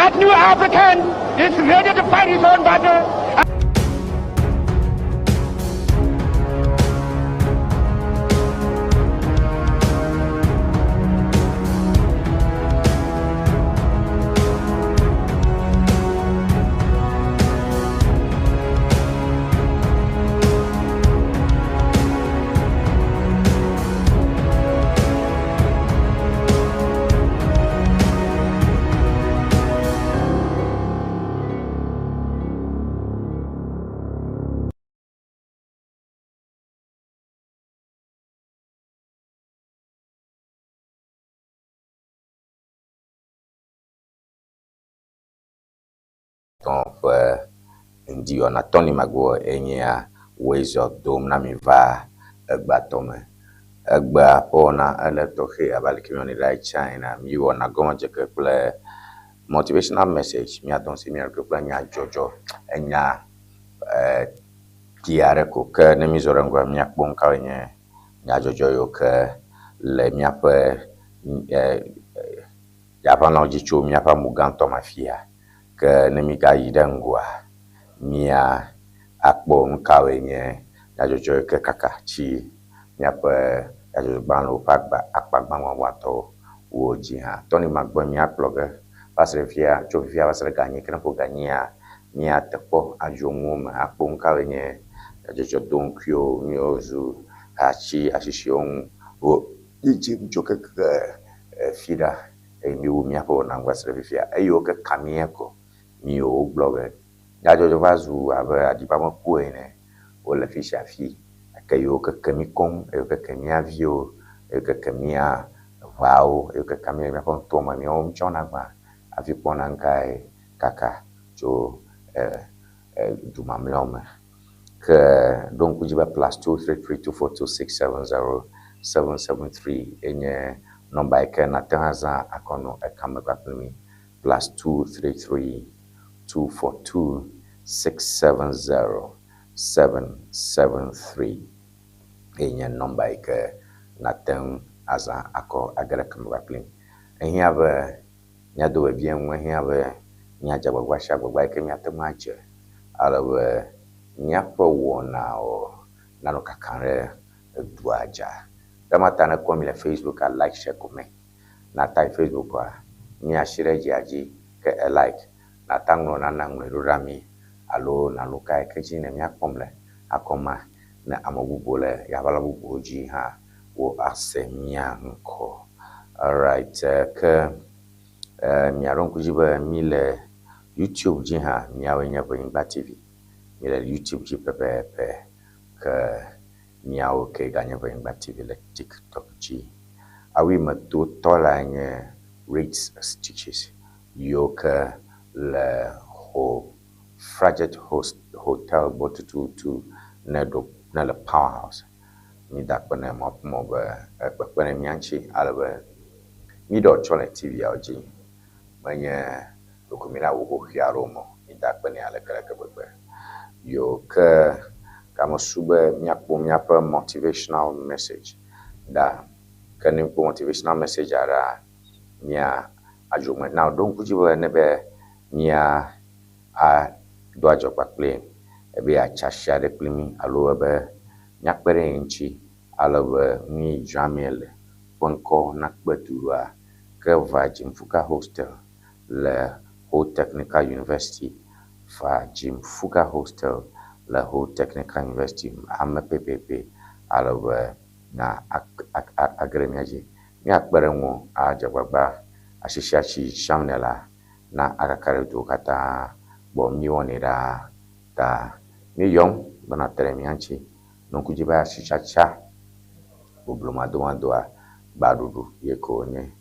That new African is ready to fight his own battle. Tɔn ƒe ŋdi yɔna Tony Maguire enyea woezɔ dom na mi va egbea tɔ me. Egbea ƒe wɔna ele tɔxɛ abe aleke míewɔnɛ ɖae tsã ene. Míewɔna gɔmedzeke kple motivational message. Míado ŋusẽ mía ɖokui kple nyadzɔdzɔ enya kpui aɖe ko ke ne mízɔ ɖe ŋgɔa míakpɔ nu kawoe nye nyadzɔdzɔ yiwo ke le míaƒe yaʋalawo dzi tso míaƒe amu gãtɔ me afia. Ke ne mígayi ɖe ŋgɔa, mía akpɔ nu kawoe nye nyadzɔdzɔ yi ke kaka tsi míaƒe nyadzɔdzɔgbalẽwo ƒe agba akpa gbãgbãgbãtɔwo dzi hã. Tɔni ma gbɔe míakplɔ ge va se ɖe fifia, tso fifia va se ɖe ga enyi ke ne ƒo ga enyia, míate kpɔ adzro nuwo me akpɔ nu kawoe nye nyadzɔdzɔ doŋkuiwo, nu yiwo zu hatsi asisiwo ŋu wo dzi tso keke fi ɖa eye míewu míaƒe wɔna ŋu va se ɖe fifia. Eye wo ke ka mía ko míwo wogblɔ be nyadzɔdzɔ va zu abe aɖibameku ene. Wole fi sia fi gake yiwo keke mí koŋ, eyiwo keke mía viwo, eyiwo keke mía ʋeawo, eyiwo keke mí le míaƒe ŋutɔ me míawo mítsɔna gbã hafi kpɔna nu kae kaka tso du mamlɛawo me. Ke ɖo ŋku dzi be +233 242 670 773 enye nɔmba yi ke nàte ŋu azã akɔ nɔ ekame kpakple mí. +233 242 670 773 enye nɔmba yi ke nàte ŋu azã akɔ age ɖe kame kpakple mí. Ehiã be míado vevie ŋu, ehiã be míadze agbagba sia agbagba yi ke míate ŋu adze ale be míaƒe wɔnawo nanɔ kakam ɖe edua dza. Gama ta ne kpɔ mi le Facebook a like, share, comment. Nata yi Facebooka, mía asi ɖe dzia dzi ke e like. Nata ŋlɔ nana ŋlɔe ɖo ɖa mi alo nanu ka yi ke dzi ne míakpɔm le akɔma ne ame bubuwo le yaʋala bubuwo dzi hã wo ase mía ŋkɔ. Alright, ke miaɖo ŋku dzi be mi le YouTube dzi hã míawoe nye Ʋenyigba TV. Mi le YouTube dzi pɛpɛpɛ ke míawo ke ganye Ʋenyigba TV le TikTok dzi. Awu yi me to tɔ lae nye Ritz Stitches yiwo ke le ho Frajet Host Hotel gbɔ tututu ne ɖo ne le Power House. Mída akpe ne mɔkpɔmɔ be ekpekpe ɖe mía ŋuti ale be míɖɔ tsɔ le TV-awo dzi. Menye ɖeko mi le awu xoxoe aɖewo me o. Mída akpe nɛ aleke leke gbegbe. Yiwo ke gamesu be míakpɔ míaƒe motivational message ɖa. Ke ne míkpɔ motivational message ɖa, mía adzro me. Na ɖo ŋku dzi be ne be mía ado adzɔ kpakple ebe yeatsa asi aɖe kpli mí alo ebe míakpe ɖe ye ŋuti ale be nu yi dzram míele ƒe ŋkɔ nakpe du ɖoa, ke va Jimfuka Hostel le Ho Technical University. Va Jimfuka Hostel le Ho Technical University ame pɛpɛpɛ ale be na age ɖe mía dzi. Míakpe ɖe ŋuwò adze agbagba asisia tsi siam nɛ la na akaka ɖe duwo katã gbɔ míewɔnɛ ɖaa ta míeyɔm be nàte ɖe mía ŋuti. Ɖo ŋku dzi be asitsatsa boblomadomadoa gbaɖuɖu ye ko wònye.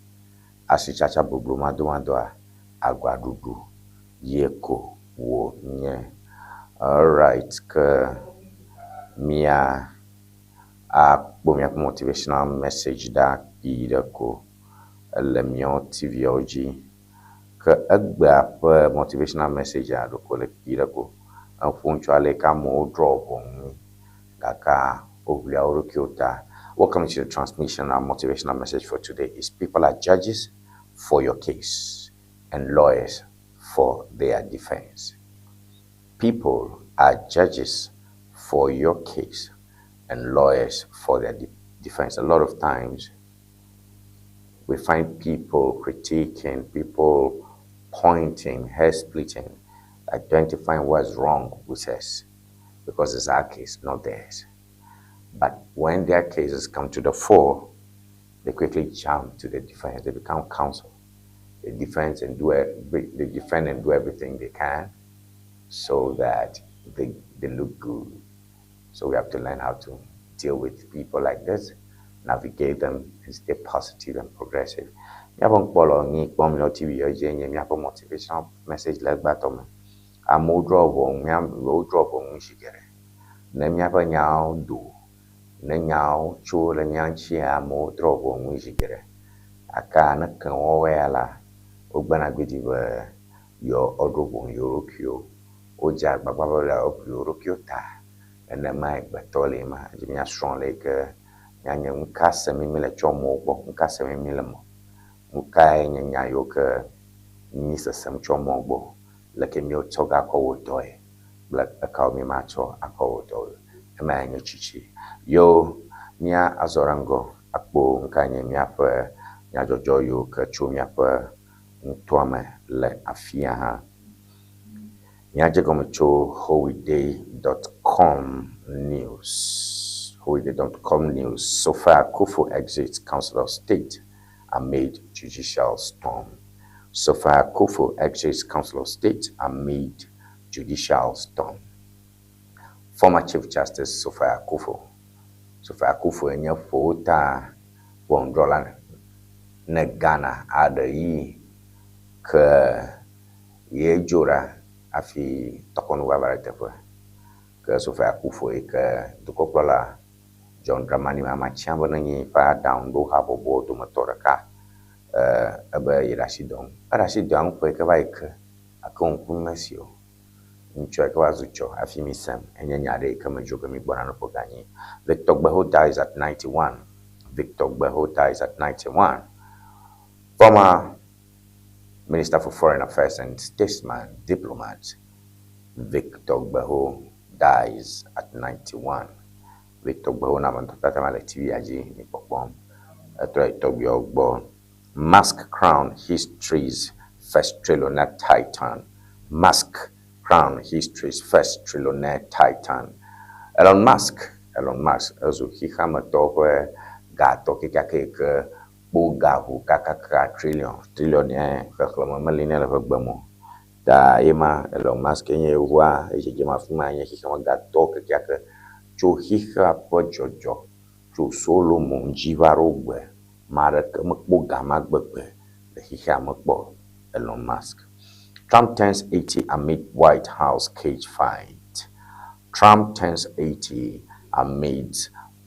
Asitsatsa boblomadomadoa agbaɖuɖu ye ko wònye. Alright, ke mía akpɔ míaƒe motivational message ɖa kpui ɖe ko ele míawo TV-awo dzi. Ke egbea ƒe motivational message-a ɖeko le kpui ɖe ko. Eƒo nu tso ale yi ke amewo drɔ̃ ʋɔnu mí gake woʋlia wo ɖokuiwo ta. Welcome to the transmission. Our motivational message for today is people are judges for your case and lawyers for their defense. People are judges for your case and lawyers for their defense. A lot of times we find people critiquing, people pointing, hair splitting, identifying what's wrong with us because it's our case, not theirs. But when their cases come to the fore, they quickly jump to the defense. They become counsel. They defend and do they defend and do everything they can so that they look good. So we have to learn how to deal with people like this, navigate them, and stay positive and progressive. Míaƒe ŋkpɔ le nyi kpɔm le TV ya dzi nye míaƒe motivational message le egbea me. Amewo drɔ̃ ʋɔnu mía wodrɔ̃ ʋɔnu zi geɖe. Ne míaƒe nyawo do, ne nyawo tso le mía ŋuti amewo drɔ̃ ʋɔnu zi geɖe. Aka ne ke wɔwɔ ya la, wogbena gbedzi be yewo ɖo ʋɔnu yewo ɖokuiwo. Wodze agbagba be yewoaƒo yewo ɖokuiwo ta. Nenemae gbetɔ le ma. Edzi míasrɔ̃ le yi ke míanye nu ka sem mí le tso amewo gbɔ, nu ka sem mí le mɔ. Nu kae nye nya yiwo ke mí sesem tso amewo gbɔ, leke míwotsɔ gakɔ wɔ dɔe kple ekawo mímatsɔ akɔ wɔ dɔe. Emae nye tsitsi. Yo mía azɔ ɖe ŋgɔ akpɔ nu kae nye míaƒe nyadzɔdzɔ yiwo ke tso míaƒe nutoa me le afia hã. Míadze gɔme tso howide.com news. Howide.com news. Sophia Akuffo exits Council of State amid judicial storm. Sophia Akuffo exits Council of State amid judicial storm. Former Chief Justice Sophia Akuffo. Sophia Akuffo enye ƒo ta ʋɔnudrɔ̃la ne Ghana aɖe yi ke ye dzo ɖa hafi tɔkɔnu va va ɖe teƒe. Ke Sophia Akuffo yi ke dukɔkplɔla John Dramani Mahama tia be nenye eƒe aɖaŋuɖohabɔbɔwo dometɔ ɖeka ebe yeɖe asi dɔ ŋu. Eɖe asi dɔa ŋu ƒe yi ke va yi ke gake ŋku mesi o. Ŋutsua yi ke va zu tsɔ hafi mi sem enye nya aɖe yi ke me dzro ge mi gbɔna ne ƒo ge anyi. Victor Gbeho dies at 91. Victor Gbeho dies at 91. Former Minister for Foreign Affairs and statesman, diplomat, Victor Gbeho dies at 91. Victor Gbeho na ame tata le TV dzi mi kpɔkpɔm. Etrɔ yi tɔgbuiawo gbɔ. Musk crown history's first trillionaire titan. Musk crown history's first trillionaire titan. Elon Musk, Elon Musk, ezu xixeametɔwo ƒe gatɔ kekeake yi ke kpɔ ga ʋu kakaka trillion, trillion ye xexlẽme meli nɛ le ƒe gbe me o. Ta ye ma Elon Musk nye yevoa edzedzem afi ma nye xixeame gatɔ kekeake tso xixea ƒe dzɔdzɔ tso Solomon dzi va ɖo gbe. Ame aɖeke mekpɔ ga ma gbegbe le xixea me kpɔ Elon Musk. Trump turns 80 amid White House cage fight. Trump turns 80 amid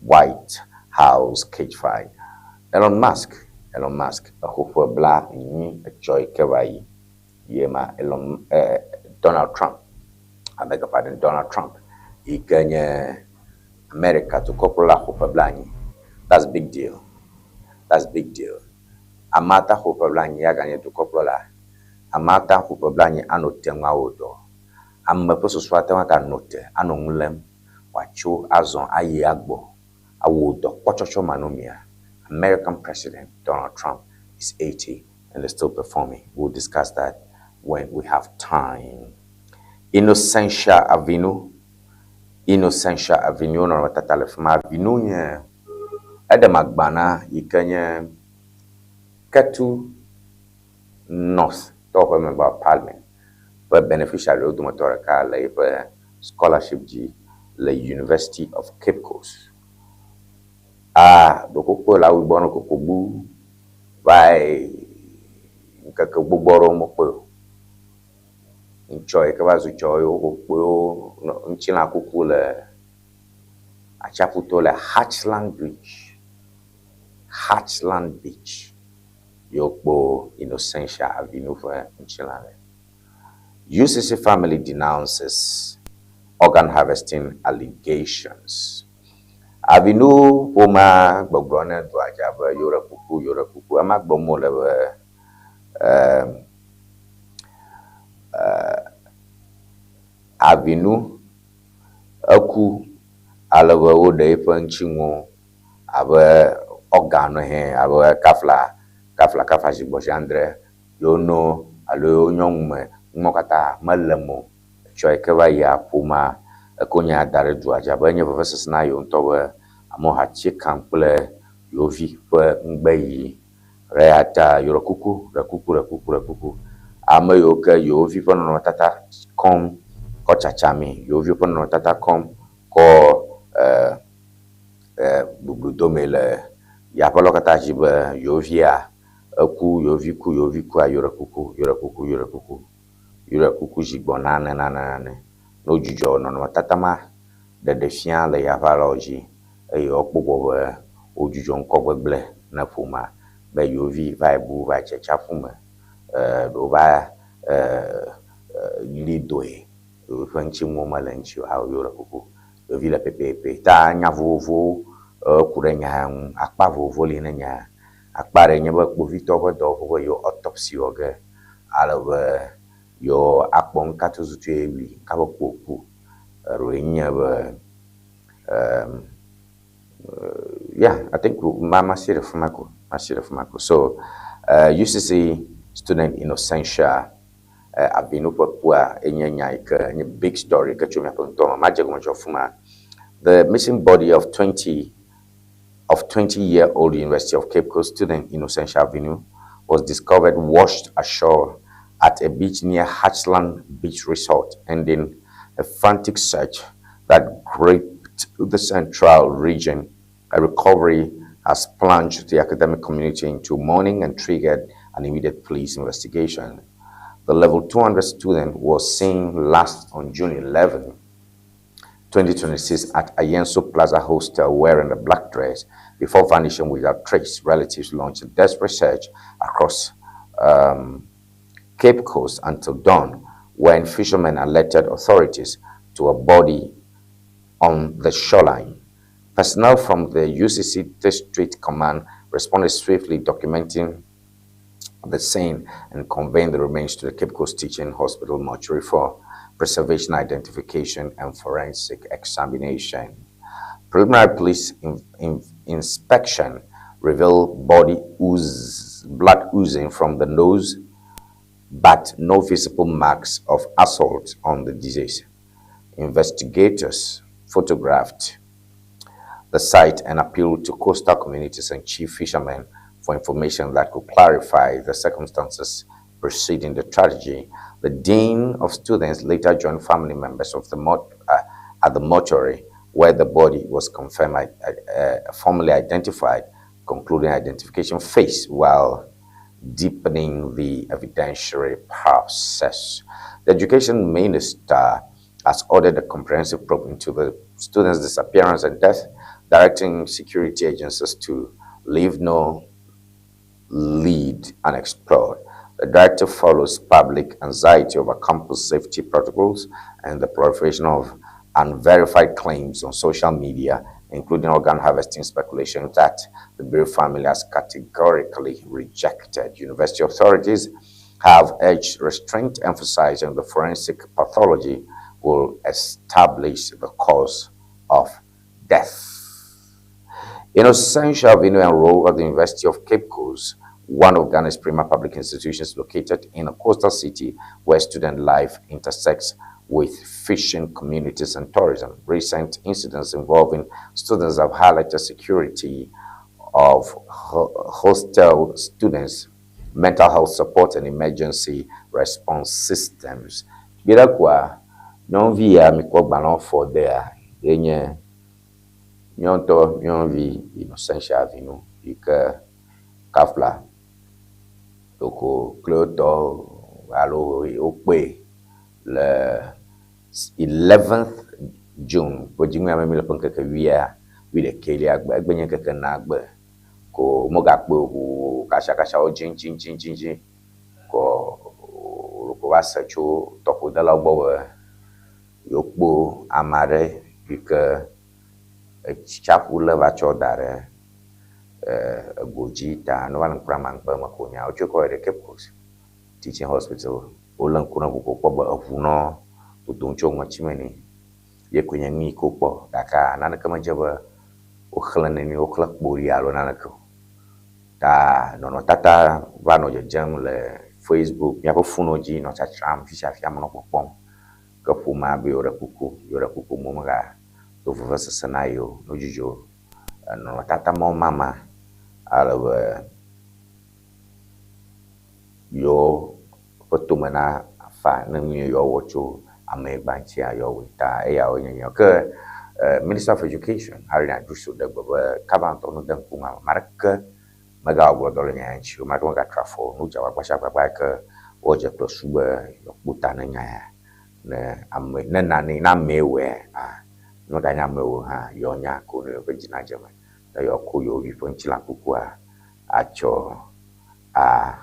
White House cage fight. Elon Musk, Elon Musk, exo ƒe bla enyi etsɔ yi ke va yi. Ye ma Elon Donald Trump, I beg your pardon, Donald Trump yi ke nye America dukɔkplɔla xo ƒe bla enyi. That's big deal. That's big deal. Amea ta xo ƒe bla enyi ya ganye dukɔkplɔla. Amea ta xo ƒe bla enyi anɔ te ŋu awɔ dɔ. Ame ƒe susu ate ŋu aganɔ te anɔ nu lém wòatso azɔ ayi agbɔ awɔ dɔ kpɔtsɔtsɔ manɔmea. American President Donald Trump is 80 and is still performing. We'll discuss that when we have time. Innocentia Avenue. Innocentia Avenue nɔnɔmetata le fi ma. Avenue nye eɖem agbana yi ke nye Ketu North tɔwo ƒe member of parliament ƒe beneficiary wo dometɔ ɖeka le eƒe scholarship dzi le University of Cape Coast. A ɖeko le awu gbɔ no koko bu va yi ŋkeke gbogbo aɖewo mekpɔe o. Ŋutsua yi ke va zu tsɔ ye wokpɔe wo ŋutilã kuku le atsiaƒu to le Hatchland Beach. Hatchland Beach ye wokpɔ Innocentia Avenue ƒe ŋutilã le. UCC family denounces organ harvesting allegations. Avenue ƒomea gbɔgblɔ ne doa dza be yewo ɖe kuku, yewo ɖe kuku. Ema gblɔm wole be Avinu eku ale be woɖe eƒe ŋutinuwo abe organ hɛ abe kafla kafla kafla zigbɔzi adre yewo no alo yewo nyɔnu me nuwo katã mele eme o. Etsɔ yi ke va yia ƒomea eko nya da ɖe dua dzi abe enye vevesese na yewo ŋutɔ be amewo hatsi kam kple yewo vi ƒe ŋgbeyiyi. Eya ta yewo ɖe kuku, ɖe kuku, ɖe kuku, ɖe kuku. Ame yiwo ke yewo vi ƒe nɔnɔmetata kɔm kɔ tsatsami, yewo vi ƒe nɔnɔmetata kɔm kɔ e bublu domee le yeaƒe lɔ katã dzi be yewo via eku, yewo vi ku, yewo vi kua, yewo ɖe kuku, yewo ɖe kuku, yewo ɖe kuku, yewo ɖe kuku zi gbɔ nane nane nane. Ne wodzudzɔ nɔnɔmetata ma ɖeɖe fia le yeaƒe alɔwo dzi eye wokpɔ gbɔ be wodzudzɔ ŋkɔ gbegblẽ ne ƒomea be yewo vi va yi bu va yi dze tsiaƒu me, ɖewo va li doe, yewoƒe ŋutinuwo mele eŋuti o, ao yewo ɖe kuku. Yewo vi le pɛpɛpɛ. Ta nya vovovowo ku ɖe nya ya ŋu. Akpa vovovowo li ne nya ya. Akpa ɖe nye be kpovitɔwo ƒe dɔwɔƒe be yewo autopsy wɔ ge ale be yewo akpɔ nu ka tututue wui, ka ƒe ku wòku. Eɖewoe nye be yeah, I think ma masi ɖe fi ma ko, masi ɖe fi ma ko. So UCC student Innocentia Avinu ƒe kua enye nya yi ke nye big story ke tso míaƒe ŋutɔ me. Madze gɔme tso afi ma. The missing body of 20-year-old University of Cape Coast student Innocentia Avinu was discovered washed ashore at a beach near Hatchland Beach Resort, ending a frantic search that gripped the central region. A recovery has plunged the academic community into mourning and triggered an immediate police investigation. The level 200 student was seen last on June 11, 2026 at Ayensu Plaza Hostel wearing a black dress before vanishing without trace. Relatives launched a desperate search across Cape Coast until dawn, when fishermen alerted authorities to a body on the shoreline. Personnel from the UCC District Command responded swiftly, documenting the scene and conveying the remains to the Cape Coast Teaching Hospital mortuary for preservation, identification, and forensic examination. Preliminary police inspection revealed body ooze, blood oozing from the nose, but no visible marks of assault on the deceased. Investigators photographed the site and appealed to coastal communities and chief fishermen for information that could clarify the circumstances preceding the tragedy. The dean of students later joined family members of the at the mortuary where the body was confirmed, formally identified, concluding identification phase while deepening the evidentiary process. The education minister has ordered a comprehensive probe into the students' disappearance and death, directing security agencies to leave no lead unexplored. The directive follows public anxiety over campus safety protocols and the proliferation of unverified claims on social media, including organ harvesting speculation that the Berew family has categorically rejected. University authorities have urged restraint, emphasizing the forensic pathology will establish the cause of death. Innocentia Avinu enrolled at the University of Cape Coast, one of Ghana's premier public institutions located in a coastal city where student life intersects with fishing communities and tourism. Recent incidents involving students have highlighted security of hostel students, mental health support, and emergency response systems. Birakwa, nyɔnuvi ya mikpɔ gbalẽ fɔ dea, ye nye míawo nyɔnuvi Innocentia Avinu yi ke kafla ɖeko Cleotɔ alo wokpɔe le 11th June ƒe dziŋua me mi le ƒe ŋkeke wuia wuiɖekɛlia gbe egbe nye ŋkeke na gbe ko megakpɔe o ʋuu kasakasa wo dzi dzi dzi dzi dzi ko ko va se tso tɔƒodelawo gbɔ be yewokpɔ ame aɖe yi ke tsiaƒu lé va tsɔ da ɖe ego dzi ta ne va le ŋku ɖe amaŋkpe me ko nya wotsɔe kɔ yi ɖe Cape Coast Teaching Hospital. Wolé ŋku ɖe ŋu ko kpɔ be eʋu nɔ dodom tso ŋɔtime nɛ. Ye koe nye nu yi ke wokpɔ gake naneke medze be woxlẽ nɛ woxlẽ kpo ɖi alo naneke o. Ta nɔnɔtata va nɔ dzedzem le Facebook, míaƒe fonuwo dzi nɔ tsatsam fi sia fi amewo nɔ kpɔkpɔm. Ke ƒomea be yewoɖe kuku, yewoɖe kuku mo megado vevesese na yewo o. Nudzudzɔ nɔnɔtata mawo mama ale be yewo ƒe tome na fa ne nu yi yewoawɔ tso ame gbã ŋutia yewoawɔe ta eyawoe nye nyawo. Ke Minister of Education Haruna Iddrisu ɖe gbe be kaba ŋutɔ nu de ŋkume ame aɖeke megawɔ gblɔdɔ le nya ya ŋuti o, ame aɖeke megatra afɔ o. Nu dze agbagba sia agbagba yi ke woadze kple su be yewoakpɔ ta ne nya ya ne ame ne nane ne amee wɔe a meganye amewo hã yewoanya ko ne yewoƒe dzi nadze eme ne yewoakɔ yewo vi ƒe ŋutilã kukua atsɔ a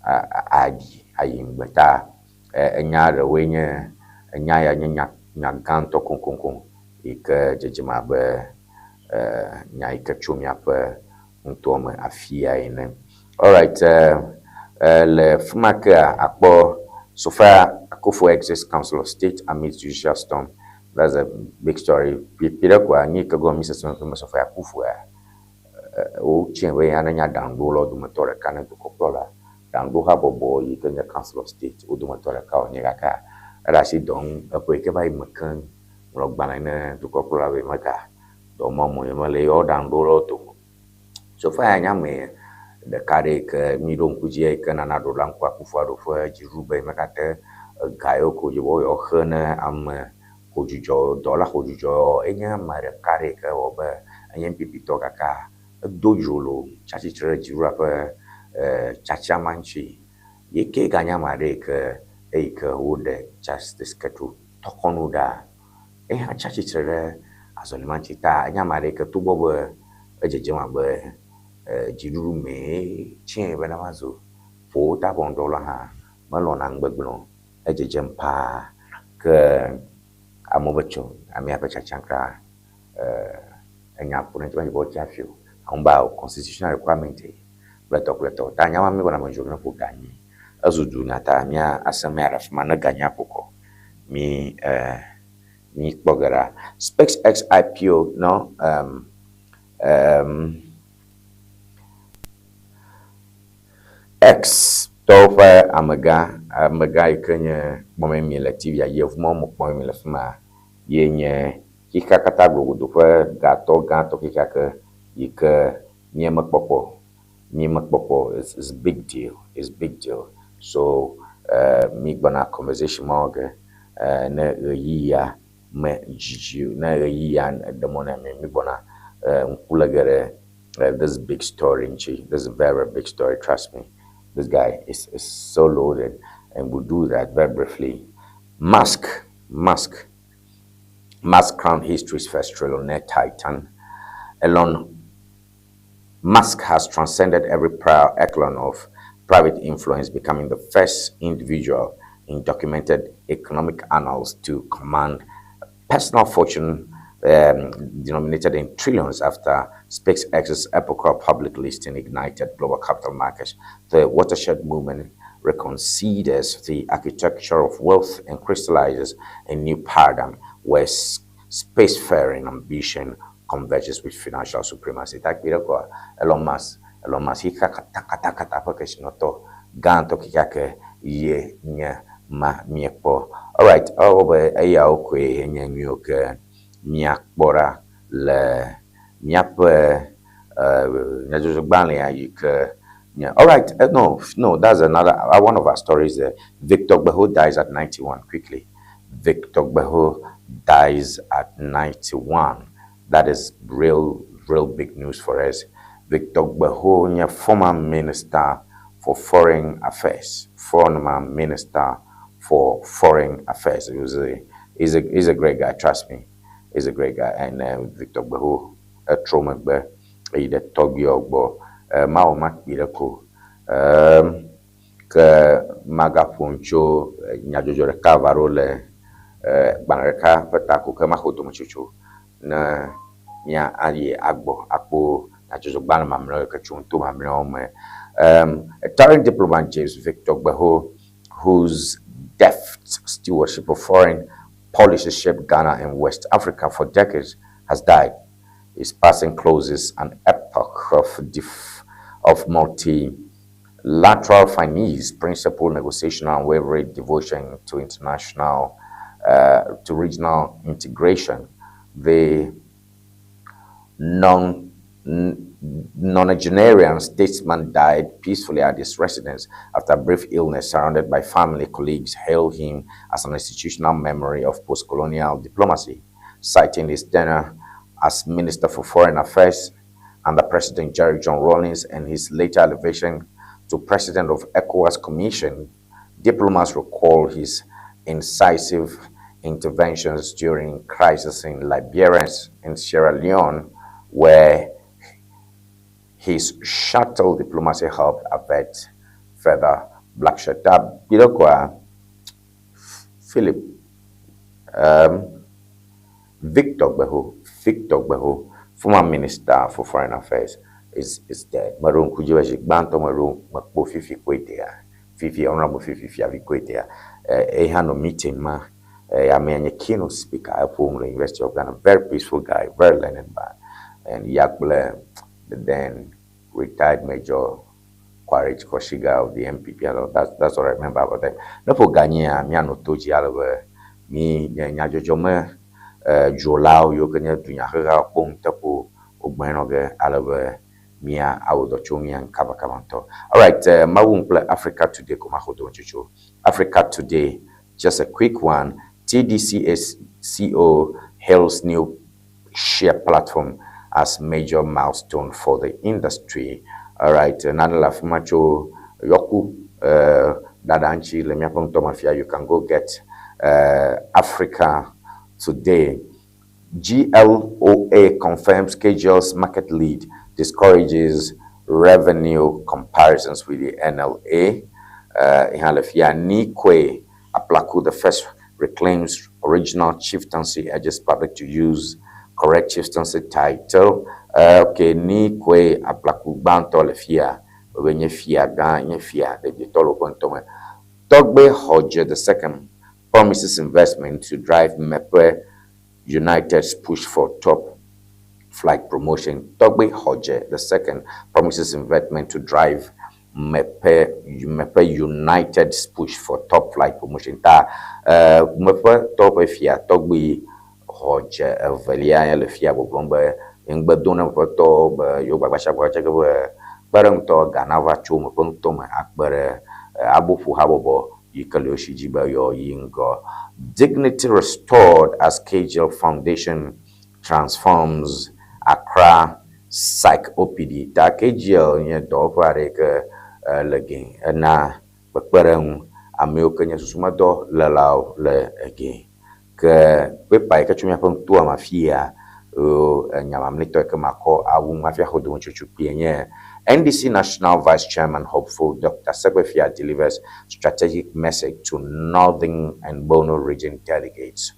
aɖi ayi ŋgbe ta enya ɖewoe nye enya ya nye nya nya gãtɔ koŋkoŋkoŋ yi ke dzedzem abe nya yi ke tso míaƒe nutoa me afia ene. Alright, le fi ma kea akpɔ Sophia Akuffo exits Council of State amid judicial storm. That's a big story. Pi ɖe koa nyi ke gɔme mi sese me Sophia Akuffo ya wotsiã be ya ne nye aɖaŋuɖolawo dometɔ ɖeka ne dukɔkplɔla aɖaŋuɖohabɔbɔ yi ke nye Council of State wo dometɔ ɖeka wònye gake eɖe asi dɔ ŋu eƒe yi ke va yi me keŋ ŋlɔ gbalẽ ne dukɔkplɔla be mega dɔ mɔ mo ye mele yewo aɖaŋuɖolawo dome. Sophia nye ame ɖeka ɖe yi ke mi ɖo ŋku dzi yi ke Nana Addo Dankwa Akufo-Addo ƒe dziɖuɖu be megate ega yiwo ke wòdze be yewoaxe ne ame xɔdzudzɔ dɔwɔla xɔdzudzɔ enye ame ɖeka ɖe yi ke wɔ be enye NPP tɔ gake edo dzrolo tsi atsitre ɖe dziɖuɖua ƒe tsatsama ŋuti. Ye ke ganye ame aɖe yi ke eyi ke woɖe Justice Gertrude Torkornoo ɖa eya tsi atsitre ɖe azɔlima ŋuti ta enye ame aɖe yi ke togbɔ be edzedzem abe dziɖuɖu mee tsiãe be ne va zu ƒo ta ʋɔnudrɔ̃la hã melɔ̃na nugbegblẽ o. Edzedzem paa ke amewo be tso amea ƒe tsatsa kura enya ƒo ɖe eŋuti menye be wotsi hafi o. Amewo be constitutional requirement kple tɔ kple tɔ. Ta nya ma mi gbɔna me dzro ne ƒo ganyi. Ezu dunya ta mía ase mía ɖe afi ma ne ganya ƒo kɔ. Mi mi kpɔ ge ɖa. SpaceX IPO no X tɔwo ƒe amegã amegã yi ke nye kpɔm mi le TV yevu mɔ me kpɔm mi le fi ma ye nye xexea katã glogodo ƒe gatɔ gãtɔ xexea ke yi ke míemekpɔkpɔ míemekpɔkpɔ is big deal, is big deal. So mi gbɔna conversation ma wɔ ge ne ɣeyiɣia me dzidzi ne ɣeyiɣia ɖe mɔ na mi mi gbɔna ŋku le ge ɖe this big story ŋuti. This is a very big story, trust me. This guy is so loaded and we'll do that very briefly. Musk, Musk, Musk crowned history's first trillionaire titan. Elon Musk has transcended every prior echelon of private influence, becoming the first individual in documented economic annals to command a personal fortune denominated in trillions after SpaceX's epochal public listing ignited global capital markets. The watershed movement reconsiders the architecture of wealth and crystallizes a new paradigm where spacefaring ambition converges with financial supremacy. Elon Musk, Elon Musk, xexea katã katã katã ƒe kesinɔtɔ gãtɔ kekeake ye nye ma míekpɔ. Alright, ewɔ be eyawo koe nye nu yiwo ke míakpɔ ɖa le míaƒe nyadzɔdzɔgbalẽa yi ke nye. Alright, no, that's another one of our stories there. Victor Gbeho dies at 91. Quickly, Victor Gbeho dies at 91. That is real, real big news for us. Victor Gbeho, nye former minister for foreign affairs, former minister for foreign affairs. He's a great guy, trust me. He's a great guy. And Victor Gbeho, etrɔ megbe eyi ɖe tɔgbuiawo gbɔ. Mawɔ ma kpui ɖe ko. Ke magaƒo nu tso nyadzɔdzɔ ɖeka va ɖo le gbalẽ ɖeka ƒe ta ko ke maxɔ dometsotso ne mía ayi agbɔ akpɔ nyadzɔdzɔgbalẽ mamlɛawo yi ke tso nuto mamlɛawo me. A retired diplomat, James Victor Gbeho, whose deft stewardship of foreign policy shaped Ghana and West Africa for decades, has died. His passing closes an epoch of multilateral finance, principle, negotiation, and unwavering devotion to regional integration. The non nonagenarian statesman died peacefully at his residence after a brief illness, surrounded by family colleagues hailed him as an institutional memory of post-colonial diplomacy, citing his tenure as Minister for Foreign Affairs under President Jerry John Rawlings and his later elevation to President of ECOWAS Commission. Diplomats recall his incisive interventions during crisis in Liberia and Sierra Leone, where his shuttle diplomacy helped avert further bloodshed. Bidokwa Philip Victor Gbeho, former Minister for Foreign Affairs, is dead. Meɖo ŋku dzi be zi gbãtɔ meɖo mekpɔ Fifi Kwetey, Fifi, Honorable Fifi Fiavi Kwetey, eh hã nɔ meeting ma, amea nye keynote speaker eƒo nu le University of Ghana. Very peaceful guy, very learned man. And ya kple the then retired Major Quaritch Quashigah of the NPP. That's what I remember about them. Ne ƒo ganyia míanɔ to dzi ale be mi nye nyadzɔdzɔ me dzolawo yiwo ke nye dunyahehawo kpɔ nuteƒe wogbɔe nɔ ge ale be mía awɔ dɔ tso mía kabakaba ŋutɔ. Alright, mawu kple Africa Today ko maxɔ dometsotso. Africa Today, just a quick one. TDCO hails new share platform as major milestone for the industry. Alright, nane le afi ma tso yɔku dada ŋuti le míaƒe ŋutɔ me fia. You can go get Africa Today. GLOA confirms KGL's market lead, discourages revenue comparisons with the NLA. Ihalefia Nikwe Aplaku the first reclaims original chieftaincy, urges public to use correct chieftaincy title. Okay, Nikwe Aplaku gbãtɔ le fia, be nye fia gã, nye fia ɖevitɔ le woƒe ŋutɔ me. Togbe Hodze the second promises investment to drive Mepe United's push for top flight promotion. Togbe Hodze the second promises investment to drive Mepe United's push for top flight promotion. Ta Mepe tɔ ƒe fia Togbe Hodze evelia le fia gbɔgblɔm be ŋugbe do na meƒe tɔwo be yewo gbagba ke be kpe ɖe ŋutɔ Ghana va tso meƒe ŋutɔ me akpe ɖe aboƒo habɔbɔ yi ke le wo si dzi be yewoa yi ŋgɔ. Dignity restored as KGL Foundation transforms Accra Psych OPD. Ta KGL nye dɔwɔƒe aɖe yi ke le gɛ ena kpekpeɖeŋu amewo ke nye susumedɔ lélawo le ege. Ke pepa yi ke tso míaƒe ŋutoa me afia enya mamlɛtɔ yi ke makɔ awu ŋu hafi axɔ dometsotso kpuie nye NDC National Vice Chairman hopeful Dr. Segbefia delivers strategic message to Northern and Bono region delegates.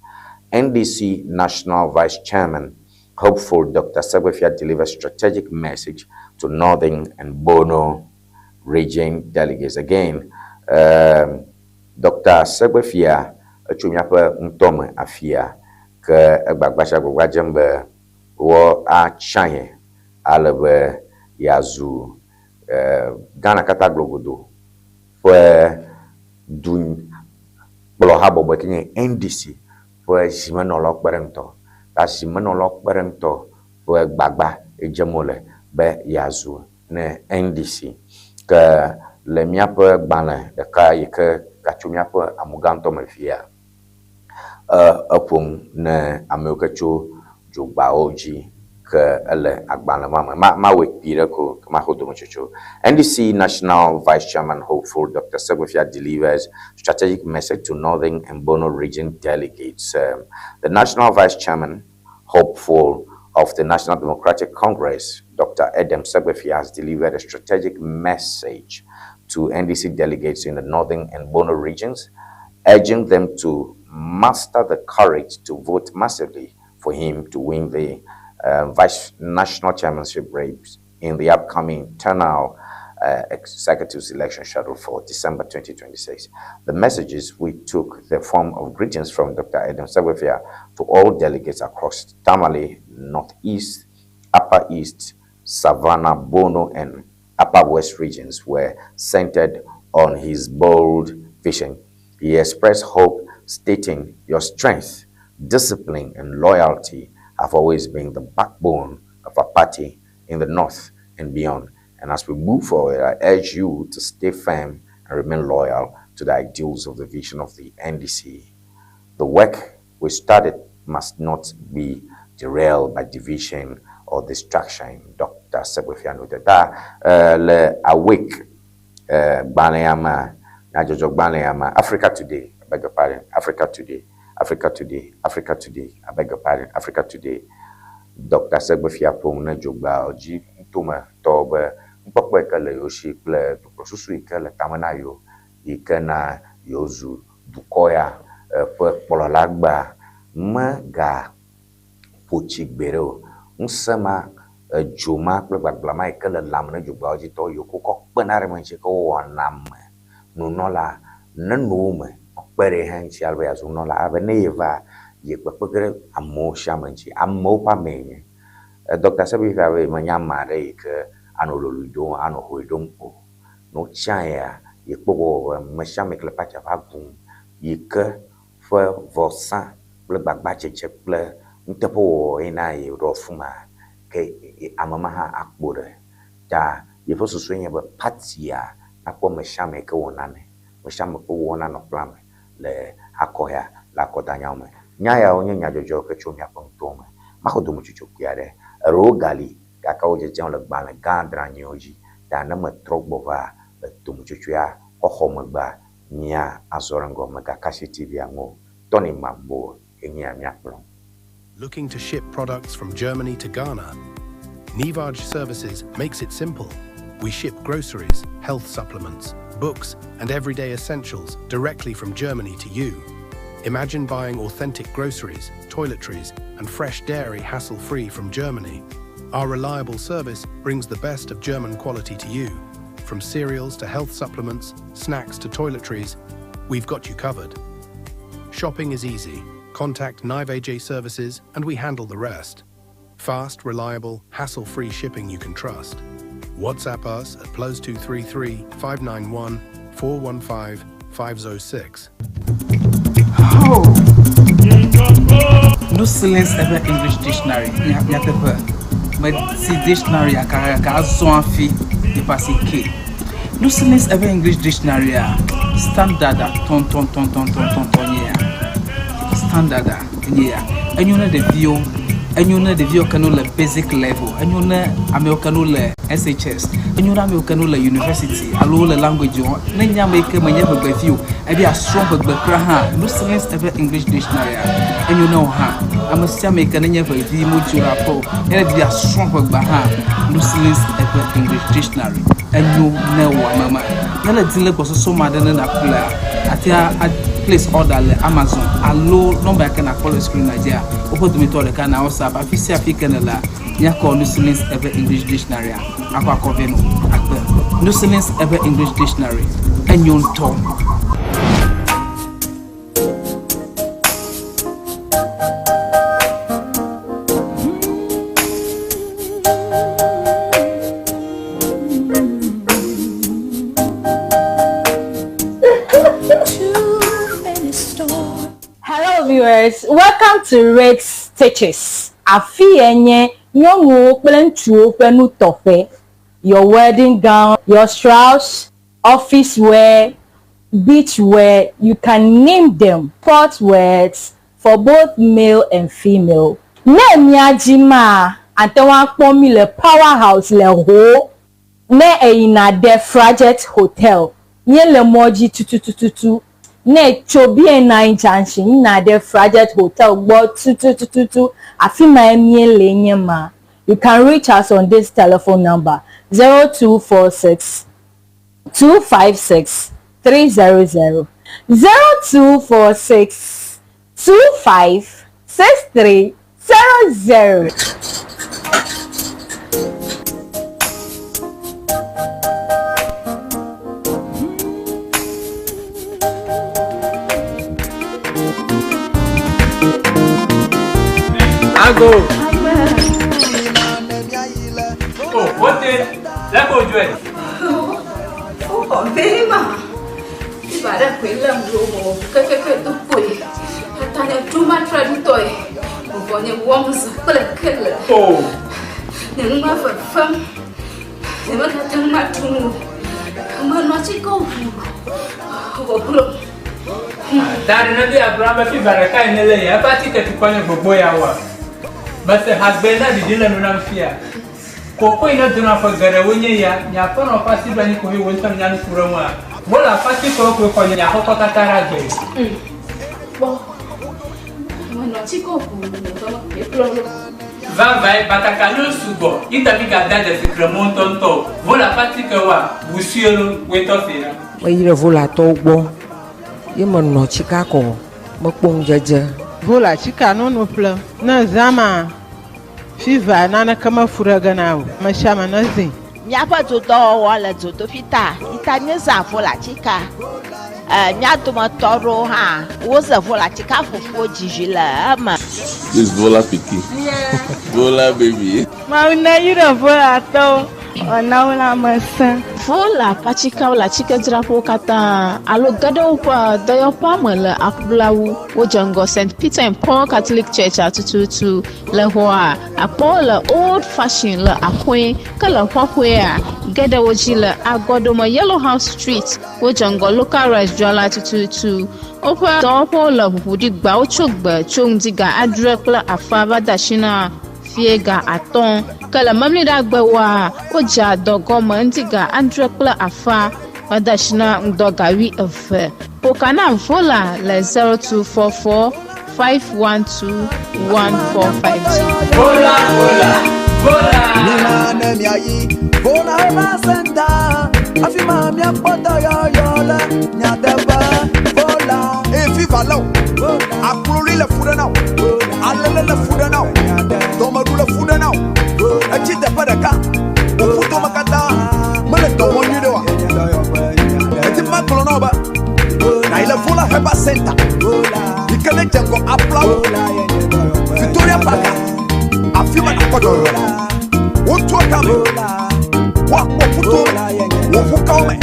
NDC National Vice Chairman hopeful Dr. Segbefia delivers strategic message to Northern and Bono region delegates. Again, Dr. Segbefia etso míaƒe ŋutɔ me afia ke egbagba sia gbagba dzem be wɔ atsa ye ale be yeazu Ghana katã glogodo ƒe du kplɔ habɔbɔ ke nye NDC ƒe zimenɔlawo kpe ɖe ŋutɔ. Ta zimenɔlawo kpe ɖe ŋutɔ ƒe gbagba edzem wole be yeazu ne NDC. Ke le míaƒe gbalẽ ɖeka yi ke gatso míaƒe amugãtɔ me fia, eƒo nu ne amewo ke tso dzogbawo dzi ke ele agbalẽ ma me. Ma mawɔe kpui ɖe ko ke maxɔ dometsotso. NDC National Vice Chairman hopeful Dr. Segbefia delivers strategic message to Northern and Bono region delegates. The National Vice Chairman hopeful of the National Democratic Congress, Dr. Edem Segbefia, has delivered a strategic message to NDC delegates in the Northern and Bono regions, urging them to muster the courage to vote massively for him to win the vice national chairmanship race in the upcoming internal executives election scheduled for December 2026. The messages we took the form of greetings from Dr. Edem Segbefia to all delegates across Tamale, Northeast, Upper East, Savannah, Bono, and Upper West regions were centered on his bold vision. He expressed hope, stating, Your strength, discipline, and loyalty have always been the backbone of our party in the North and beyond. And as we move forward, I urge you to stay firm and remain loyal to the ideals of the vision of the NDC. The work we started must not be derailed by division or distraction. Dr. Segbefia noted. Ta le Awake gbalẽa mea, nyadzɔdzɔgbalẽa me, Africa Today, I beg your pardon, Africa Today, Africa Today, Africa Today, I beg your pardon, Africa Today. Dr. Segbefia ƒo nu ne Dzogbeawo dzi nutometɔwo be nukpɔkpɔ yi ke le yewo si kple dukplɔsusu yi ke le tame na yewo yi ke na yewozu dukɔ ya ƒe kplɔla gbea megaƒo tsi gbeɖe o. Ŋusẽ ma, edzo ma kple gbagblã ma yi ke le lãme ne Dzogbeawo dzi tɔwo yiwo ke wokɔ kpena ɖe eme ŋuti ke wowɔna ame nunɔla neno wo me kpe ɖe hã ŋuti ale be yeazu nunɔla ale be ne yeva ye kpekpe ge ɖe amewo sia ame ŋuti. Amewo ƒe amee yenye. Dr. Segbefia be menye ame aɖe yi ke anɔ lolui ɖom anɔ hoe ɖom o. Ne wotsiã yea, yekpɔ gbɔ be ame sia ame yi ke le patia ƒe agu yi ke ƒe vɔsa kple gbagbadzedze kple nuteƒewɔwɔ ye na yeɖɔ fu ma ke ame ma hã akpo ɖe. Ta yeƒe susue nye be patia nakpɔ ame sia ame yi ke wɔ nane, ame sia ame ƒe wɔna nɔ kplɔa me le akɔ ya le akɔdanyawo me. Nya yawo nye nyadzɔdzɔwo ke tso miaƒe nutowo me. Maxɔ dometsotso kpui aɖe. Eɖewo gali gake wo dzedzem le gbalẽ gã dranyiwo dzi. Ta ne metrɔ gbɔ va le dometsotsoea xɔxɔ megbea, mía azɔ ɖe ŋgɔ megaka asi TV-a ŋu o. Tony Magbo enye ya míakplɔ. Looking to ship products from Germany to Ghana? Nivaj Services makes it simple. We ship groceries, health supplements, books, and everyday essentials directly from Germany to you. Imagine buying authentic groceries, toiletries, and fresh dairy hassle-free from Germany. Our reliable service brings the best of German quality to you. From cereals to health supplements, snacks to toiletries, we've got you covered. Shopping is easy. Contact Nive AJ Services and we handle the rest. Fast, reliable, hassle-free shipping you can trust. WhatsApp us at +233 591 415 506. Oh. No Silence Ever English Dictionary nyateƒe meti dictionary gake azɔ hafi yeƒe ke. No Silence Ever English Dictionary a standard a tɔntɔntɔntɔntɔntɔn nye ya. Standard a nye ya. Enyo ne ɖeviwo, enyo ne ɖeviwo ke no le basic level, enyo ne amewo ke no le SHS, enyo ne amewo ke no le university alo wole language wɔm. Ne nye ame yi ke menye ʋegbevi o, ebi asrɔ̃ ʋegbe kura hã, No Silence Ever English Dictionary a enyo ne wò hã. Ame sia ame yi ke nenye ʋevi modzo ɖe aƒe o, ne ɖevi asrɔ̃ ʋegbea hã, No Silence Ever English Dictionary enyo ne wò ame ma. Ne le di le gbɔsɔsɔ ma ɖe ne nàƒlea, atea a place order le Amazon alo nɔmba yi ke nàkpɔ le screen dzia, woƒe dometɔ ɖeka na WhatsApp afi sia afi ke nèlea, míakɔ No Silence Ever English Dictionary a akɔ akɔ vɛ nɔ akpe. No Silence Ever English Dictionary enyo ŋutɔ. Hello viewers, welcome to Red Stitches. Afi ye nye nyɔnuwo kple ŋutsuwo ƒe nutɔƒe. Your wedding gown, your shrouds, office wear, beach wear, you can name them. Sport wears for both male and female. Ne mía dzi maa, ate ŋu akpɔ mí le Power House le Ho. Ne èyina ɖe Frajet Hotel, míele mɔ dzi tutututu. Ne ètso BNI Junction yina ɖe Frajet Hotel gbɔ tutututu, afi mae míele nye ma. You can reach us on this telephone number 0246 256 300 0246 25 6300. Ago. O, wote, leke wodzɔe? Woxɔ vɛ ma. Fiva ɖe koe lém ɖo wɔ kekeke do kpoe. Tata nye ɖo matre ŋutɔe. Vɔvɔ nye wɔm zã kple kele. O. Nye nu ma fefem. Nye megate ŋu aɖu nu o. Menɔ atike ʋu. Vɔ glo. Ta ɖe ne be agblɔ ame fiva ɖeka yi ne le ya eƒe atike tukɔ nye gbogbo ya wa. Mese hagbe na ɖiɖi le nu nam fia. Koko yi ne dona ƒe geɖewo nye ya, nye aƒenɔ ƒe asi ɖo anyi ko he wò ŋutɔ nya nu ku ɖe ŋua. Wole aƒe atikewo koe xɔ nye aƒekɔ katã ɖe agbe. Kpɔ. Menɔ atike ʋu nye dɔme koe kplɔ ɖo. Vavãe, batakaliwo sugbɔ, yi ta mi gada dzesi kremɔ ŋutɔŋutɔ o. Vole aƒe atikewoa, ʋu sue lo, woe tɔ se na. Meyi ɖe Volatɔwo gbɔ ye menɔ tsika kɔ mekpɔ ŋudzedze. Vola tsika nono ƒlem. Ne zã ma, fiva naneke mefu ɖe ge na o. Ame sia ame nezĩ. Míaƒe dodɔwɔwɔ le dzodoƒi ta yi ta míezã volatsika. E, mía dometɔ aɖewo hã woze volatsika fufuwo dzi vi le eme. This Vola pikin. Vola baby. Mawu neyra Volatɔwo wòana wo lãmesẽ. Vola ƒe atsikewo le atsikedzraƒewo katã alo ge ɖe woƒe dɔyɔƒea me le aƒlawu. Wodze ŋgɔ St. Peter and Paul Catholic Church tututu le xɔa akpɔ le Old Fashion le Axɔe ke le xɔxɔea ge ɖe wo dzi le Agɔdome Yellow House Street. Wodze ŋgɔ Local Rice dzrala tututu. Woƒe dɔwɔƒewo le ʋuʋu ɖi gbawo tso gbe tso ŋdi ga adre kple afã va de asi na fie ga atɔ̃. Ke le memleɖagbewoa, wodzea dɔ gɔme ŋdi ga adre kple afã va de asi na ŋdɔ ga wuieve. Ƒo na Vola le 0244 512 1452. Vola, vola, vola. Mina ne miayi Vola Herbal Center afi ma miakpɔ dɔyɔyɔ le miateƒe Vola. Eye fifa lé o, akloli le fu ɖe na o, alele le fu ɖe na o, dɔmeɖu le fu ɖe na o, etsi teƒe ɖeka, wò ƒutome katã mele dɔ wɔm nyuie ɖe oa? Eti ma gblɔ na wò be nàyi le Vola Herbal Center yi ke ne dze ŋgɔ aƒlawo Victoria Park afi ma nàkpɔ dɔyɔyɔ le. Wotua kame, woakpɔ ƒuto me, wò ƒukawo me,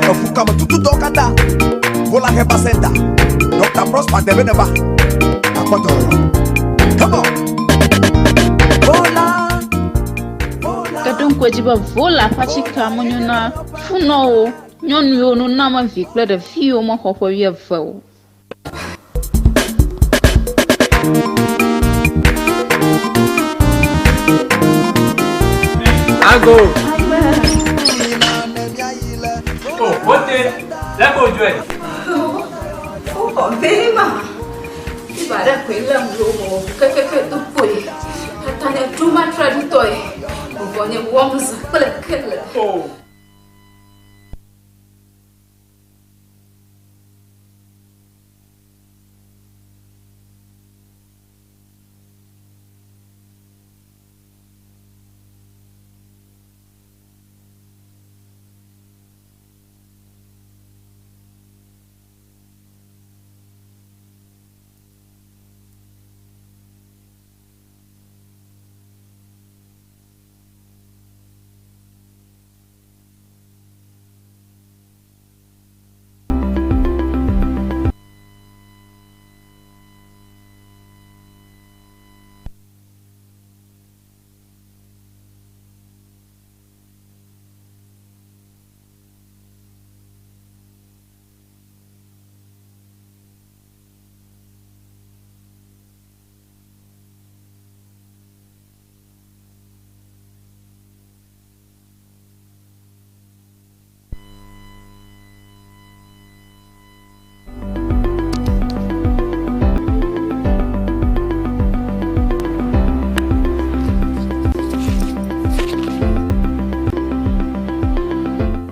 eƒukame tututɔwo katã. Vola Herbal Center, Dr. Prosper Debe neva, nàkpɔ dɔyɔyɔ. Come on. Vola. Ke ɖo ŋku edzi be Vola ƒe atsike menyo na funɔwo, nyɔnuwo, nunɔamevi kple ɖeviwo mexɔ ƒe wuieve o. Ago. O, wote, leke wodzɔe? Woxɔ vɛ ma. Fiva ɖe koe lém ɖo wɔ kekeke do kpoe. Tata nye ɖo matre ŋutɔe. Vɔvɔ nye wɔm zã kple kele. O.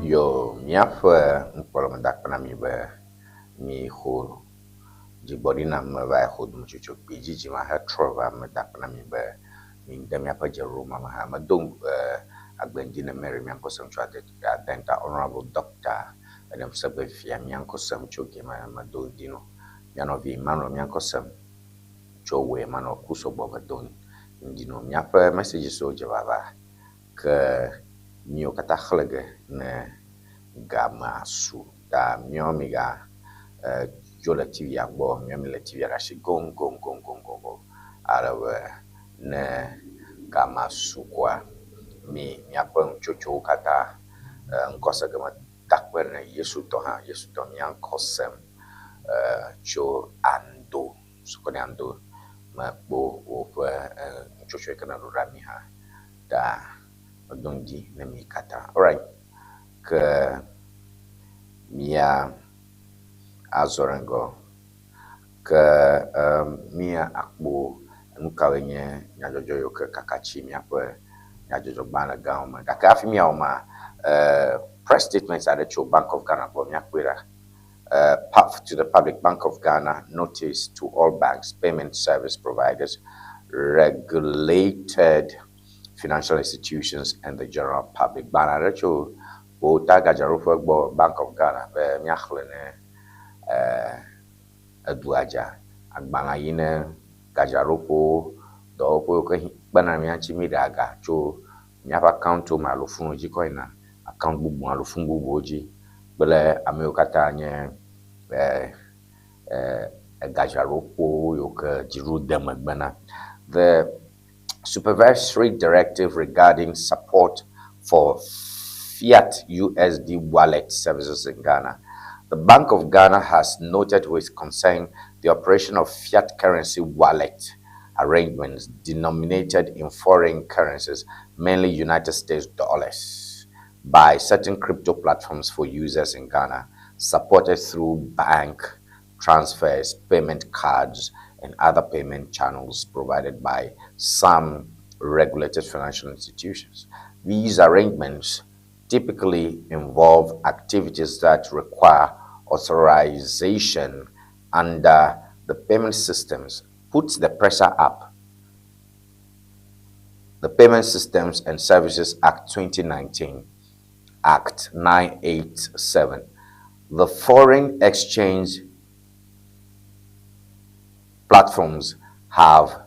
Yo, míaƒe nukpɔɖeŋu da akpe na mi be mixɔ dzigbɔɖi na me va yi xɔ dometsotso kpui dzidzi ma hetrɔ va me da akpe na mi be mi de míaƒe dzeɖoɖo ma me hã. Medo agbe ŋdi ne Mary mía ŋkɔ sem tso Adenta Honorable Doctor enem segbe fia mía ŋkɔ sem tso gema medo ŋdi no. Mía nɔvi Emmanuel mía ŋkɔ sem tso wòe Emmanuel ku sɔgbɔ medo Ŋdi nɔ míaƒe messageswo dze vava ke míwo katã xlẽ ge ne gamea su ta míawo miga dzo le TV-a gbɔ, míawo mi le TV-a ɖe asi goŋgoŋgoŋgoŋgoŋ ale be ne gamea su koa mi míaƒe nutsotsowo katã ŋkɔ se ge me takpe ne Yesu tɔ hã, Yesu tɔ mía ŋkɔ sem tso Ando, Sukɔni Ando mekpɔ woƒe nutsotso yi ke neɖo ɖa mi hã ta medo ŋdi ne mi katã. Alright, ke mía azɔ ɖe ŋgɔ ke mía akpɔ nu kawoe nye nyadzɔdzɔ yiwo ke kaka tsi míaƒe nyadzɔdzɔgbalẽ gãwo me. Gake hafi míawɔ ma, press statement aɖe tso Bank of Ghana gbɔ míakpɔe ɖa. Path to the Public Bank of Ghana notice to all banks, payment service providers, regulated financial institutions and the general public. Gbalẽ aɖe tso Volta gadzraɖoƒe gbɔ Bank of Ghana be míaxlẽ ne edua dza. Agbalẽa yi ne gadzraɖoƒewo, dɔwɔƒewo ke kpena ɖe mía ŋuti míɖea ga tso míaƒe akɔŋtiwo me alo foniwo dzi kɔ yina akɔŋti bubu alo foni bubuwo dzi kple ame yiwo katã nye egadzraɖoƒewo yiwo ke dziɖuɖu de megbe na. The supervisory directive regarding support for fiat USD wallet services in Ghana. The Bank of Ghana has noted with concern the operation of fiat currency wallet arrangements denominated in foreign currencies, mainly United States dollars, by certain crypto platforms for users in Ghana, supported through bank transfers, payment cards, and other payment channels provided by some regulated financial institutions. These arrangements typically involve activities that require authorization under the payment systems. Put the pressure up. The Payment Systems and Services Act 2019, Act 987. The foreign exchange platforms have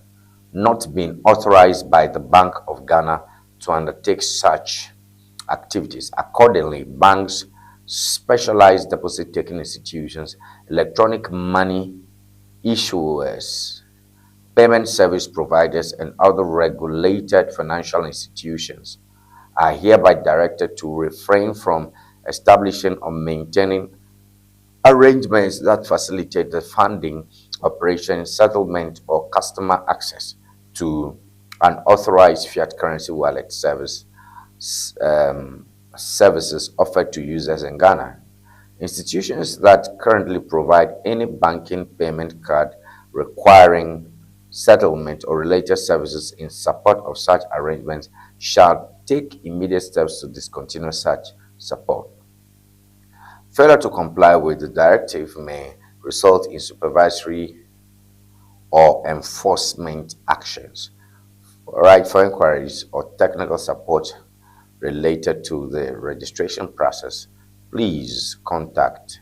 not been authorized by the Bank of Ghana to undertake such activities. Accordingly, banks, specialized deposit taking institutions, electronic money issuers, payment service providers, and other regulated financial institutions are hereby directed to refrain from establishing or maintaining arrangements that facilitate the funding, operation, settlement, or customer access to an authorized fiat currency wallet services offered to users in Ghana. Institutions that currently provide any banking payment card requiring settlement or related services in support of such arrangements shall take immediate steps to discontinue such support. Failure to comply with the directive may result in supervisory or enforcement actions. All right, for inquiries or technical support related to the registration process, please contact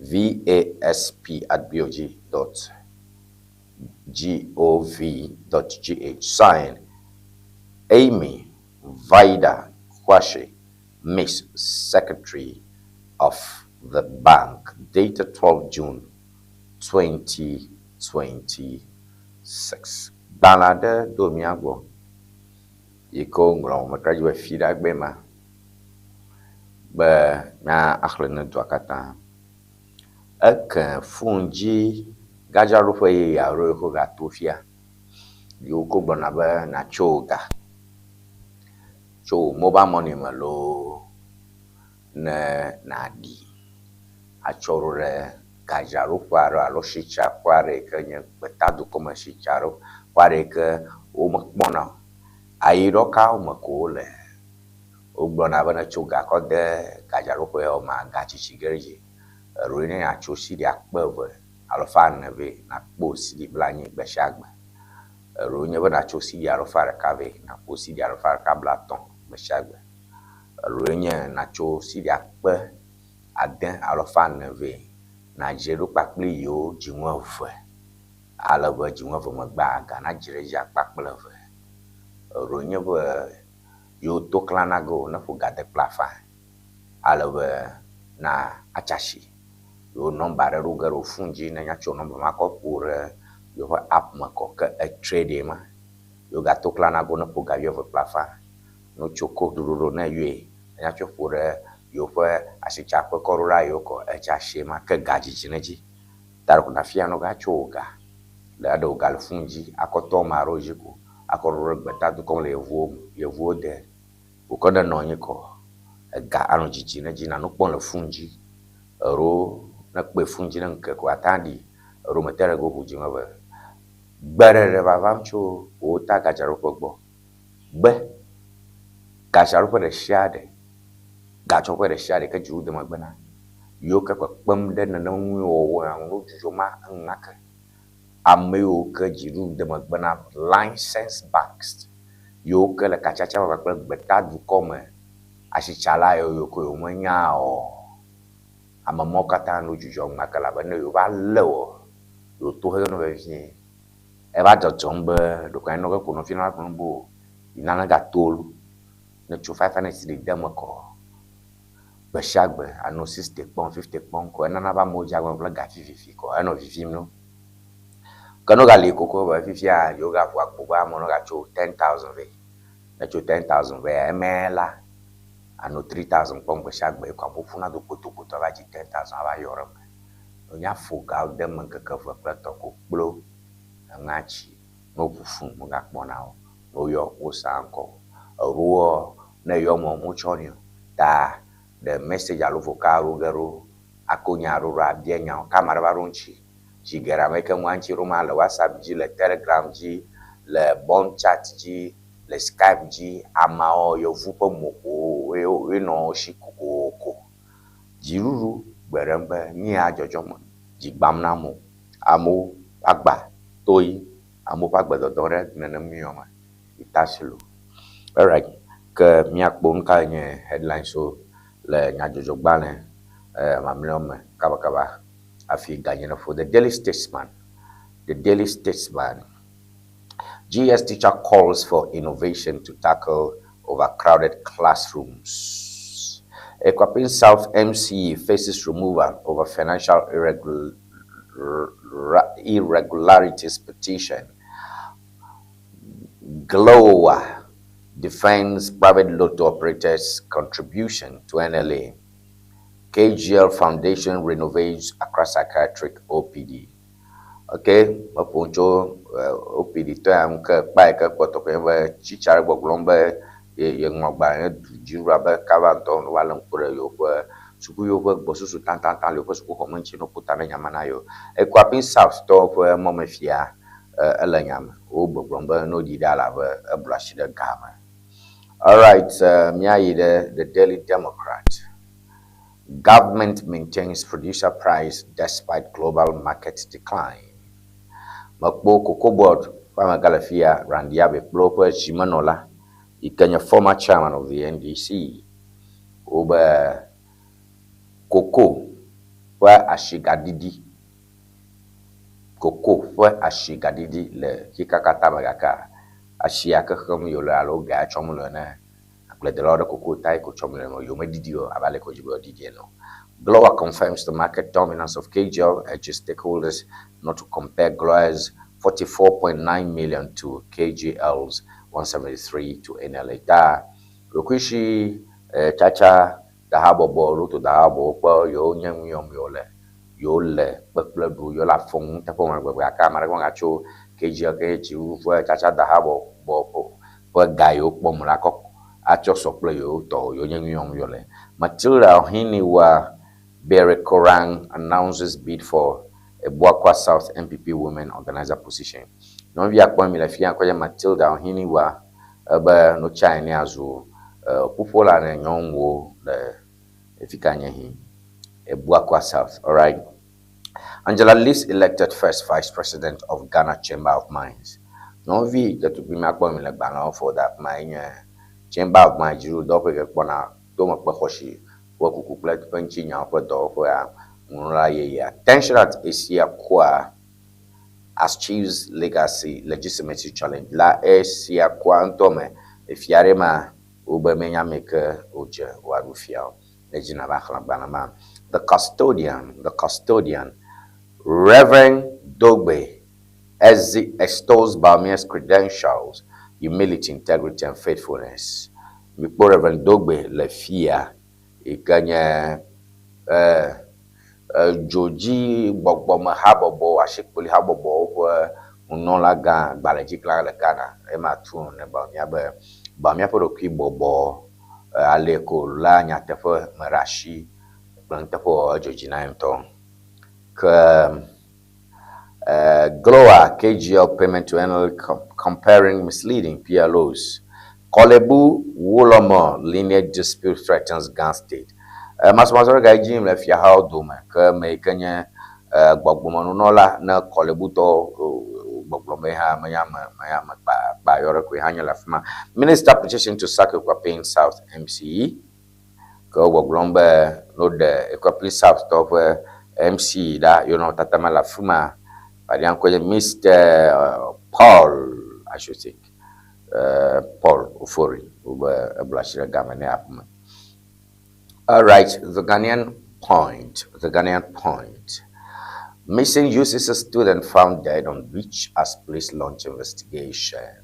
vasp@bog.gov.gh. Sign Amy Vida Kwashi, Miss Secretary of the Bank, dated 12 June 2026. Gbalẽ aɖe do mía gbɔ yi ke woŋlɔ metrɔ dzi be fiɖagbe ma be mía axlẽ ne dua katã. Eke fon dzi gadzraɖoƒe yeye aɖewo yi ke wogato fia yi wo ke wogblɔna be natso ga tso mobile money me loo ne nàɖi atsɔ ɖo ɖe gadzraɖoƒe aɖe alo sitsaƒe aɖe yi ke nye gbetadukɔme sitsaɖoƒe aɖe yi ke womekpɔna o. Ayiɖɔkawo me ko wole. Wogblɔna be ne etso ga kɔ de gadzraɖoƒe yawo mea, ga tsitsi ge ɖe edzi. Eɖewoe nye atso sidi akpe eve alafa ene vɛ nakpɔ sidi blanyi gbe sia gbe. Eɖewo nye be natso sidi alafa ɖeka vɛ nakpɔ sidi alafa ɖeka blatɔ̃ gbe sia gbe. Eɖewoe nye natso sidi akpe ade alafa ene vɛ nadze ɖo kpakple yewo dzinu eve ale be dzinu eve megbea ga nadzi ɖe edzi akpa kple eve. Eɖewo nye be yewo to klã na ge o ne ƒo ga de kple afã ale be na atsa asi. Yewo nɔmba ɖe ɖo ge ɖe wò fon dzi ne nya tso nɔmba ma kɔ ƒo ɖe yewoƒe app me kɔ ke etrade ma. Yewo gato klã na ge wo ne ƒo ga wuieve kple afã. Ne wotso code ɖoɖo ne yɔe enya tso ƒo ɖe yewoƒe asitsaƒe kɔ ɖo ɖa yewo kɔ etsa asie ma ke ga dzidzi ɖe edzi. Ta ɖeko nafia ne wogatso wò ga le aɖe wò ga le fon dzi akɔ tɔ ame aɖewo dzi ko akɔ ɖo ɖe gbetadukɔ me le yevuwo me yevuwo de. Wòkɔ ne nɔ anyi kɔ ega anɔ dzidzim ɖe edzi nanɔ kpɔm le fon dzi. Eɖewo ne ekpɔe fon dzi ne ŋke ko ate aɖi. Eɖewo mete ɖe go ʋu dzi me be gbeɖeɖe vavam tso wò ta gadzraɖoƒe gbɔ. Gbe gadzraɖoƒe ɖe sia ɖe, gadzɔƒe ɖe sia ɖe ke dziɖuɖu de megbe na yiwo ke kpekpem ɖe nenem nuwɔwɔ ya ŋu ne wodzudzɔ ma enumake. Ame yiwo ke dziɖuɖu de megbe na license banks yiwo ke le katsatsa me kpakple gbetadukɔ me asitsala yiwo ke yewomenya o. Ame mawo katã no dzudzɔ enumake elabe ne yewova lé wò, yewo to hehe vevie. Eva dzɔdzɔm be ɖeko anyi nɔ ge ko nɔvi la gblɔm be o yi nane gato lo. Ne tso 500 cedi de eme kɔ gbe sia gbe anɔ 60 kpɔm, 50 kpɔm kɔ enana be amewo dze agbagba kple ga vivivi kɔ enɔ vivim no. Ke ne wogali kokoko be fifia yewogaʋu agbo be amewo negatso 10,000 vɛ. Ne tso 10,000 vɛ eme la anɔ 3,000 kpɔm gbe sia gbe kɔ amewo ƒuna do kpotokpoto ava dzi 10,000 ava yɔ ɖe eme. Wonya fo gawo de eme ŋkeke eve kple etɔ̃ ko kplo eŋa tsi ne woʋu fon megakpɔna o. Ne woyɔ wosa ŋkɔ. Eɖewoa ne eyɔ mɔ wotsɔnɛ o ta ɖe message alo vocal ɖo ge ɖo ako nya ɖo ɖo abia nyawo ke ame aɖe va ɖo ŋuti. Zi geɖe ame yi ke ŋua ŋuti ɖom le WhatsApp dzi, le Telegram dzi, le Bon chat dzi, le Skype dzi, ameawo yevu ƒe mo ko woe nɔ wo si kokoko. Dziɖuɖu gbe ɖem be nu ya dzɔdzɔm dzi gbam na amewo. Amewo ƒe agba to yi, amewo ƒe agbe dɔdɔ ɖe nenem nu yawo me. Itasi lo. Alright, ke míakpɔ nu kae nye headlines wo le nyadzɔdzɔgbalẽ mamlɛawo me kabakaba hafi ganye ne ƒo. The Daily Statesman, The Daily Statesman. GS teacher calls for innovation to tackle overcrowded classrooms. Equapin South MCE faces removal over financial irregularities petition. GLOA defends private lotto operators' contribution to NLA. KGL Foundation renovates Accra Psychiatric OPD. Okay, meƒo nu tso OPD tɔ ya ŋu ke kpa yi ke kpɔtɔ koe nye be tsitsi aɖe gbɔgblɔm be ye yeŋlɔ agbalẽ ne du dziɖuɖua be kaba ŋutɔ ne woalé ŋku ɖe yewoƒe sukuviwo ƒe gbɔsusu tatataŋ le yewoƒe sukuxɔme ŋuti ne woƒo ta ne nya ma na yewo. Ekwapin South tɔwo ƒe mɔmefia ele nya me. Wo gbɔgblɔm be ne woɖi ɖa elabe eblu asi ɖe ga me. Alright, míayi ɖe The Daily Democrat. Government maintains producer price despite global market decline. Mekpɔ Cocoa Board ƒe amegã le fi ya, Randy Abbey kple woƒe zimenɔla yi ke nye former chairman of the NDC. Wobe cocoa ƒe asigaɖiɖi, cocoa ƒe asigaɖiɖi le xexea katã me gake asia ke xem yewo le alo ga tsɔm le ne agbledelawo ɖe cocoa ta yi ko tsɔm le yewo meɖiɖi o abe ale ke wodzi be yewoaɖiɖi ene o. GLOA confirms the market dominance of KGL, urges stakeholders not to compare GLOA's 44.9 million to KGL's 173 to NLA. Ta ɖokuisi tsatsa dahabɔbɔ lotto dahabɔbɔ kpɔ yewo nye nu yɔm yewo le yewo le kpekple ɖu yewo le afɔ ŋu teƒe wɔm gbegbe gake ame aɖeke megatso KGL ke dziɖuɖu ƒe tsatsa dahabɔbɔ ƒe ga yiwo kpɔm la kɔ atsɔ sɔ kple yewo tɔ yewo nye nu yɔm yewo le. Matilda Ohiniwa Bere-Korang announces bid for Abuakwa South NPP Women Organizer position. Nyɔnuvi akpɔ mi le fia kɔ nye Matilda Ohiniwa ebe notsa ene azu ƒuƒola ne nyɔnuwo le fi ka nye hi Abuakwa South. Alright. Angela Lees elected first vice president of Ghana Chamber of Mines. Nyɔnuvi ɖetugbui ma kpɔ mi le gbalẽwo fɔ da afi ma ye nye Chamber of Mines dziɖuɖudɔwɔƒe yi ke kpɔna tomekpexɔsi ƒe kuku kple eƒe ŋutinyawo ƒe dɔwɔƒea ŋlɔla yeyea. Tension at Asiakwa As Chiefs Legacy Legitimacy Challenge la esia kua ŋutɔ me efia ɖe ma wobe menya ame ke wodze woaɖu fia o. Ne dzi nava xlẽ agbalẽ ma. The Custodian, The Custodian, Reverend Dogbe Ezi extols Bawumia's credentials, humility, integrity and faithfulness. Mikpɔ Reverend Dogbe le fia yi ke nye eh, dzodzi gbɔgbɔme habɔbɔ, asikpoli habɔbɔwo ƒe nunɔlagã gbalẽdziklã le Ghana. Ema tu ne Bawumia be Bawumia ƒe ɖokui bɔbɔ ale ko la nyateƒe me ɖe asi kple nuteƒewɔwɔ edzo dzi na ye ŋutɔ. Ke GLOA KGL payment to NL comparing misleading PLOs. Korle Bu Wulormo lineage dispute threatens Ghana state. Masɔmasɔ ɖe ga dzi le fiahawo dome ke me yi ke nye gbɔgbɔmenunɔla ne Korle Bu tɔwo gbɔgblɔ me hã menya me menya me kpa kpa yɔ ɖe koe hã nye le afi ma. Minister petition to sack Akuapem South MCE. Ke wo gbɔgblɔm be ne woɖe Akuapem South tɔwo ƒe MCE ɖa yewo nɔ tata me le afi ma. Aɖia ŋkɔe nye Mister Paul I should think Paul Ofori wobe eblu asi ɖe game ne aƒeme. All right, the Ghanaian point, the Ghanaian point. Missing UCC student found dead on beach as police launch investigation.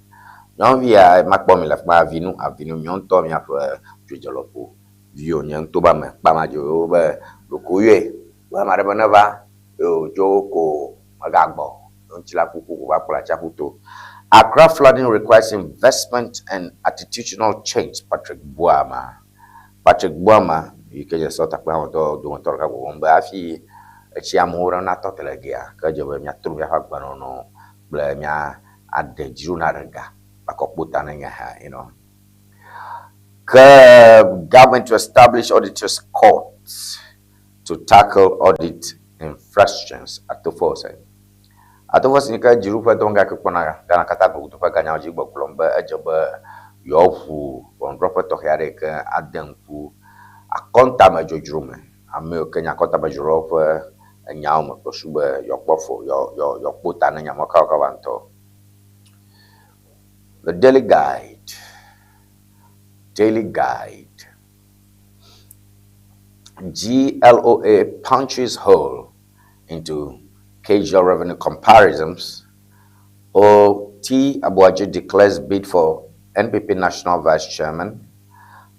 Nyɔnuvia makpɔ mi le afi ma avinu avinu miɔ ŋutɔ miaƒe dzodzɔlɔƒo viwo nye ŋutɔ be ame kpamadzo yewo be ɖoko yɔe be ame aɖe be neva ye wòdzo ko megagbɔ ŋuti la kuku ko va kplɔ atsiaƒu to. Accra flooding requires investment and attitudinal change Patrick Boamah Patrick Boamah yi ke nye sɔtakpehametɔ dometɔ ɖeka gbɔgblɔm be hafi etsi amewo ɖe natɔ te le gea ke edze be míatrɔ míaƒe agbenɔnɔ kple mía aɖe dziɖona ɖe ga akɔ kpo ta ne nye hã you know. Ke government to establish auditors courts to tackle audit infractions Ato Forson. Ato Forson yi ke dziɖuƒe dɔwɔŋgã ke kpɔna Ghana katã gogodo ƒe ganyawo dzi gbɔgblɔm be edze be yewoaʋu ʋɔnudrɔ̃ƒe tɔxɛ aɖe yi ke ade ŋku akɔntame dzodzro me. Ame yiwo ke nye akɔntamedzrolawo ƒe enyawo me kple su be yewoakpɔ fo yewoakpɔ ta ne nya mawo kabakaba ŋutɔ. The Daily Guide, Daily Guide. GLOA punches hole into casual revenue comparisons. O.T. Abuaji declares bid for NPP National Vice Chairman.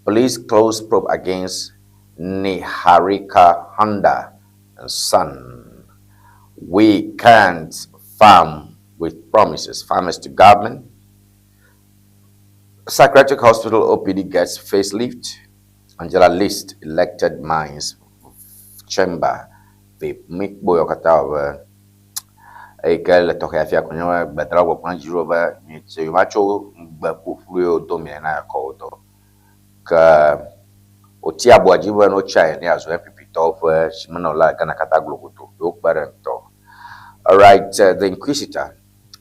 Police close probe against Niharika Honda and Son. We can't farm with promises. Farmers to government. Psychiatric Hospital OPD gets facelift. Angela List elected Mines Chamber. Mikpɔ yawo katã wɔ be eyi ke le tɔxɛ afia ko nye be gbedalawo gbɔgblɔm dziɖuɖu be mietse yewomatso ŋugbe ƒuƒlu yiwo do mi na ekɔ wo tɔ. Ke wotsi abɔa dzi be ne wotsae ne yeazu NPP tɔwo ƒe zimenɔla le Ghana katã globodo. Yewo kpe ɖe ŋutɔ. Alright, the Inquisitor,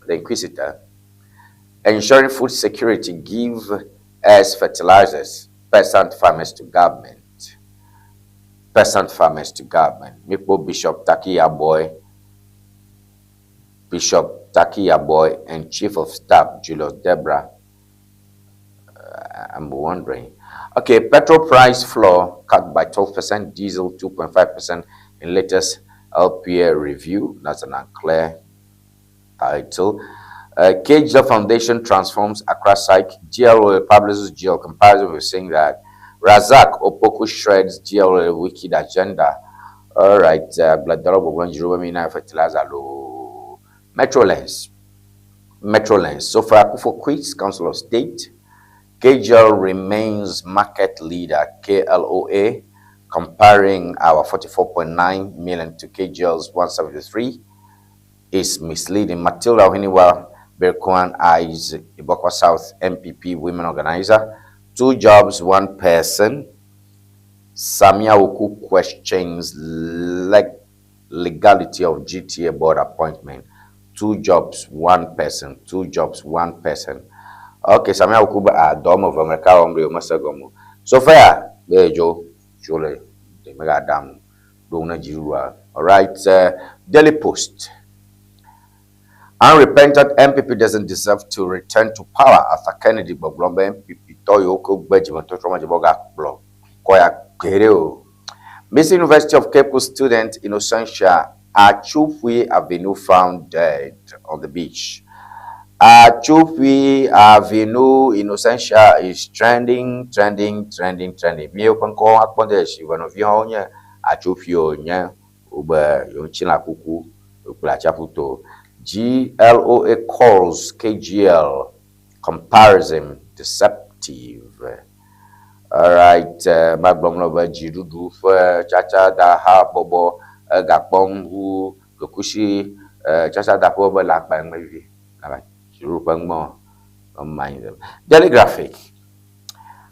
the Inquisitor, ensuring food security give us fertilizers, peasant farmers to government. Peasant farmers to government. Mikpo Bishop Takiya Boy, Bishop Takiya Boy and Chief of Staff Julius Debra. I'm wondering. Okay, petrol price floor cut by 12%, diesel 2.5% in latest LPA review. That's an unclear title. KGL Foundation transforms Accra Psych. GLO publishes GL comparison. We're saying that Razak Opoku shreds GLO wicked agenda. All right, fertilizer Metrolens. Metrolens. So far, Akufo quits Council of State. KGL remains market leader, KLOA, comparing our 44.9 million to KGL's 173 is misleading. Matilda Ohenewaa Berkoan eyes Ibokwa South MPP women organizer. 2 jobs, 1 person. Samia Oku questions legality of GTA board appointment. 2 jobs, 1 person. 2 jobs, 1 person. Okay, Samia Oku be dɔ me ve me ɖeka wɔm ɖe mese gɔme o. So far, be dzo tso le megaɖam ɖo ne dziɖuɖua. All right, Daily Post. Unrepentant NPP doesn't deserve to return to power Arthur Kennedy gbɔgblɔm be NPP tɔ yiwo ke gbe dzimetɔtrɔ medze be woagakplɔ dukɔ ya gbeɖe o. Missing University of Cape Coast student Innocentia Achufui Avenue found dead on the beach. Achufui Avenue Innocentia is trending, trending, trending, trending. Míewo ƒe ŋkɔwo akpɔ de esi venɔviawo nye Achufui nye wobe yewo ŋutilã kuku kple atsiaƒu to. GLOA calls KGL comparison deceptive. Alright, magblɔ ŋlɔ be dziɖuɖu ƒe tsatsadahabɔbɔ egakpɔm wu ɖokuisi tsatsadaƒe be le akpa ŋme vivi. Dziɖuɖu ƒe ŋmɔ mind them. Daily Graphic.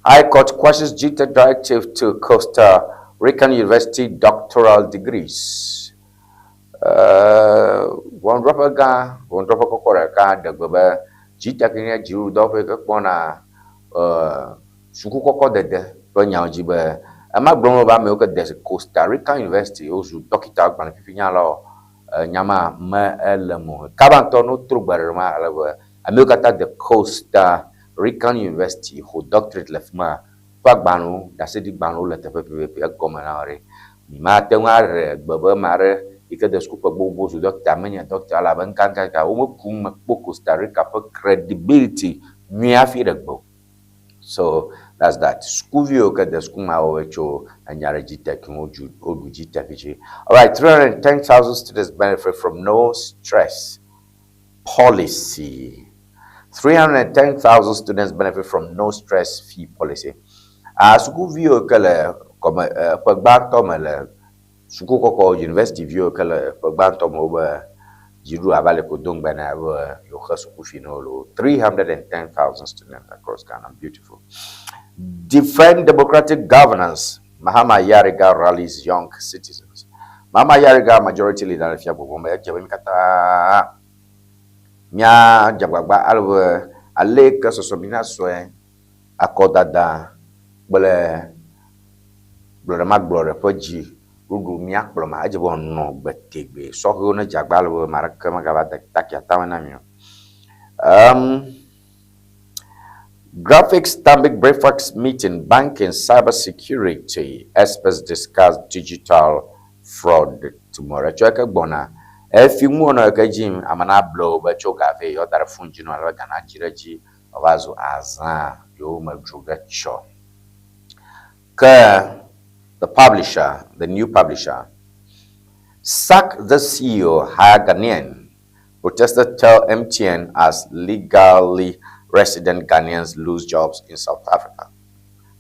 High Court quashes GTEC directive to Costa Rican University doctoral degrees. Ʋɔnudrɔ̃ƒe gã, ʋɔnudrɔ̃ƒe kɔkɔ ɖeka ɖe gbe be GTEC nye dziɖuɖudɔwɔƒe yi ke kpɔna suku kɔkɔ dede ƒe nyawo dzi be ema gblɔm wole be ame yiwo ke de Costa Rican University wozu dɔkita agbalẽfifinyalawo nya ma me ele mo. Kaba ŋutɔ ne wotro gbe ɖe ma ale be ame yiwo katã de Costa Rican University xɔ doctorate le fi ma ƒe agbalẽwo, ɖaseɖigbalẽwo le teƒe pɛpɛpɛ egɔme na wò ɖe. Mate ŋu aɖe gbe be ame aɖe yi ke de suku ƒe gbogbo zu ɖɔkita menye ɖɔkita elabe ŋkaŋkaŋka womeku nu me kpɔ Costa Rica ƒe credibility nyuie hafi ɖe gbe o. So that's that. Sukuvi yiwo ke de suku ma woe tso enya ɖe GTEC ŋu woɖu woɖu GTEC dzi. Alright, 310,000 students benefit from no stress policy. 310,000 students benefit from no stress fee policy. Ah, sukuvi yiwo ke le kɔme ƒe gbãtɔ me le suku kɔkɔ university viwo ke le ƒe gbãtɔ me wobe dziɖuɖu ava le ko do ŋugbe na be yewoxe suku fi na wo loo. 310,000 students across Ghana. Beautiful. Defend democratic governance. Mahama Ayariga rallies young citizens. Mahama Ayariga, majority leader le fia gbɔgbɔ me edze be mi katã míadze agbagba ale be ale yi ke sɔsɔ mi nasɔe akɔdada kple gblɔɖemagblɔɖe ƒe dzi ɖuɖu míakplɔ ma edze be wòanɔ gbe tegbee. Sɔhɛwo nedze agba ale be ame aɖeke megava de taki atame na mi o. Um, Graphics Stanbic Breakfast Meeting, Banking, Cybersecurity Experts Discuss Digital Fraud Tomorrow. Etsɔ eke gbɔna. Efi ŋu nɔ eke dzi ame na ble wo be tso ga vɛ yewoa da ɖe fon dzi nɔ ale be ga nadzi ɖe edzi wòava zu azã yewo me dzro ge tsɔ. Ke the publisher, the new publisher, sack the CEO, hire Ghanaian. Protesters tell MTN as legally resident Ghanaians lose jobs in South Africa.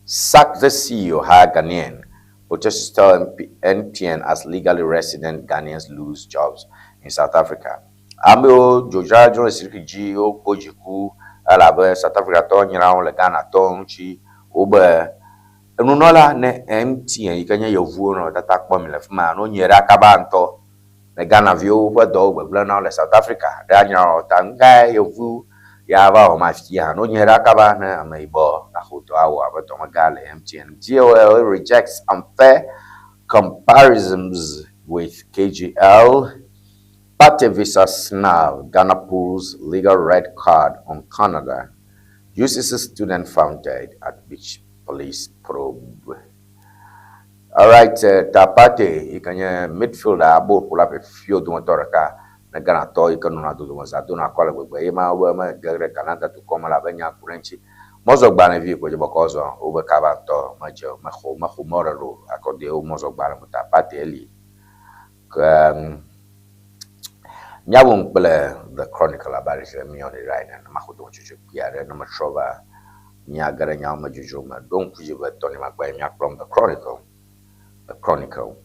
Sack the CEO, hire Ghanaian. Protesters tell MP, MTN as legally resident Ghanaians lose jobs in South Africa. Amewo dzodzra le siriki dzi wokpɔ dziku elabe South Africa tɔwo nyra wo le Ghana tɔwo ŋuti wobe enunɔla ne MTN yi ke nye yevuwo nɔ tata kpɔm le fi ma ne wonye ɖa kaba ŋutɔ ne Ghanaviwo ƒe dɔwo gbegblẽ na wo le South Africa ɖe anyra wo ta nukae yevu ya va wɔ ma fia ne wonye ɖa kaba ne ameyibɔ naxɔ dɔ awɔ abe dɔmegã le MTN. GOL rejects unfair comparisons with KGL. Party visa snub, Ghana pulls legal red card on Canada. UCC student found dead at beach police probe. Alright, Tapate yi ke nye midfielder aboƒola ƒe fiwo dometɔ ɖeka ne Ghanatɔ yi ke nɔna dodome zã dona akɔ ale gbegbe ye ma wobe mege ɖe Canada dukɔ me elabe nya ku ɖe eŋuti. Mɔzɔgbalẽvi ko dze bɔkɔ zɔ wobe kaba ŋutɔ medze o mexɔ mexɔ mɔ ɖe ɖo akɔ de wo mɔzɔgbalẽ me Tapate eli. Ke míawu nu kple The Chronicle abe ale si míeyɔnɛ ɖa ene ne maxɔ dometsotso kpui aɖe ne metrɔ va míage ɖe nyawo me dzodzro me. Ɖo ŋku dzi be Tony Maguire míakplɔm The Chronicle. The Chronicle.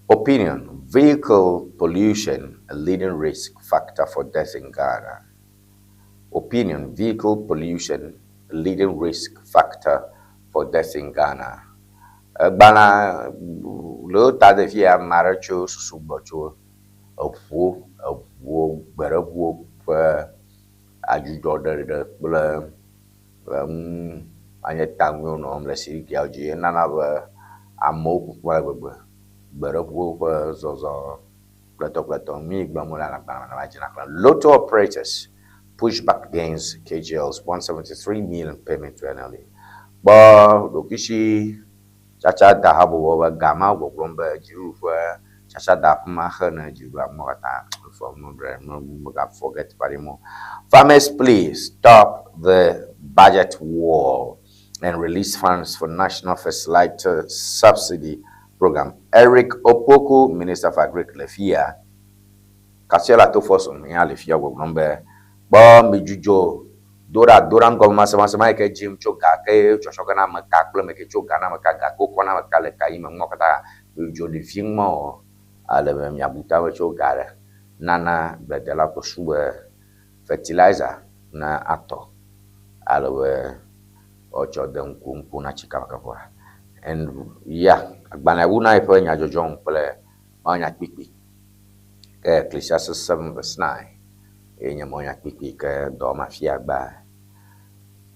Opinion Vehicle pollution a leading risk factor for death in Ghana. Opinion Vehicle pollution a leading risk factor for death in Ghana. Egbalẽa le wo ta de fi ya ame aɖe tso susu gbɔ tso eŋuwo, eŋuwo, gbeɖeŋuwo ƒe adzudzɔ ɖeɖe kple enu anye ta ŋue wonɔ wɔm le sirikiawo dzi. Enana be amewo kuku ale gbegbe. Gbeɖeŋuwo ƒe zɔzɔ. Kplɔtɔ kplɔtɔ mi gblɔm wole le agbalẽ me na va dzi naxlẽ. Lotto operators push back against KGL's 173 million payment to NLA. Kpɔ ɖokuisi tsatsa da habɔbɔ be ga ma gbɔgblɔm be dziɖuɖu ƒe tsatsa da ƒe ma xe ne dziɖuɖua mɔ katã fɔ mega forget about it more. Farmers please stop the budget war and release funds for national fertilizer subsidy program. Eric Opoku, Minister for Agric le fia. Kasiela Tofosom ya le fia gbɔgblɔm be kpɔ mi dzudzɔ do ɖa do ɖa ŋgɔme masemasema yi ke dzim tso ga ke tsɔtsɔ ke na ame ka kple ame ke tso ga na ame ka ga ke wokɔ na ame ka le ka yi me ŋmɔ katã mi dzudzɔ ɖevi ŋmɔ o ale be miabu tame tso ga ɖe nana gbedela kple su be fertilizer na atɔ ale be woatsɔ de ŋku ŋku na tsi kabakaba. And yeah, agbalẽa wu na eƒe nyadzɔdzɔ ŋu kple mawunyakpukpui ke Ecclesiastes 7 verse 9 ye nye mawunyakpukpui ke dɔ ma fia gbaa.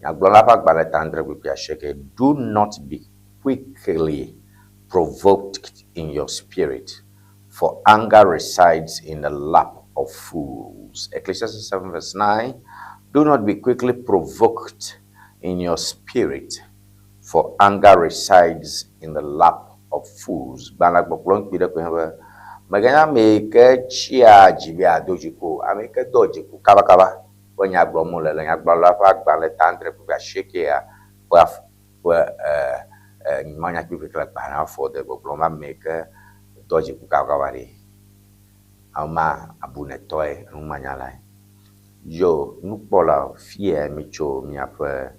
Nyagblɔla ƒe agbalẽ ta adre kpukpui asieke Do not be quickly provoked in your spirit, for anger resides in the lap of fools. Ecclesiastes 7 verse 9 Do not be quickly provoked in your spirit, for anger resides in the lap of fools. Gbalẽ gbɔgblɔ ŋkpi ɖe koe be meganye ame yi ke tsia dzi be yeado dziku o, ame yi ke doa dziku kabakaba ƒe nya gblɔm wole le nyagblɔla ƒe agbalẽ ta adre kpukpui asiekea ƒe ƒe mawunyakpukpui ke le gbalẽa fɔ de gbɔgblɔm be ame yi ke doa dziku kabakaba ɖi, ama abunetɔe, numanyalae. Yo, nukpɔlawo, fiae mitso miaƒe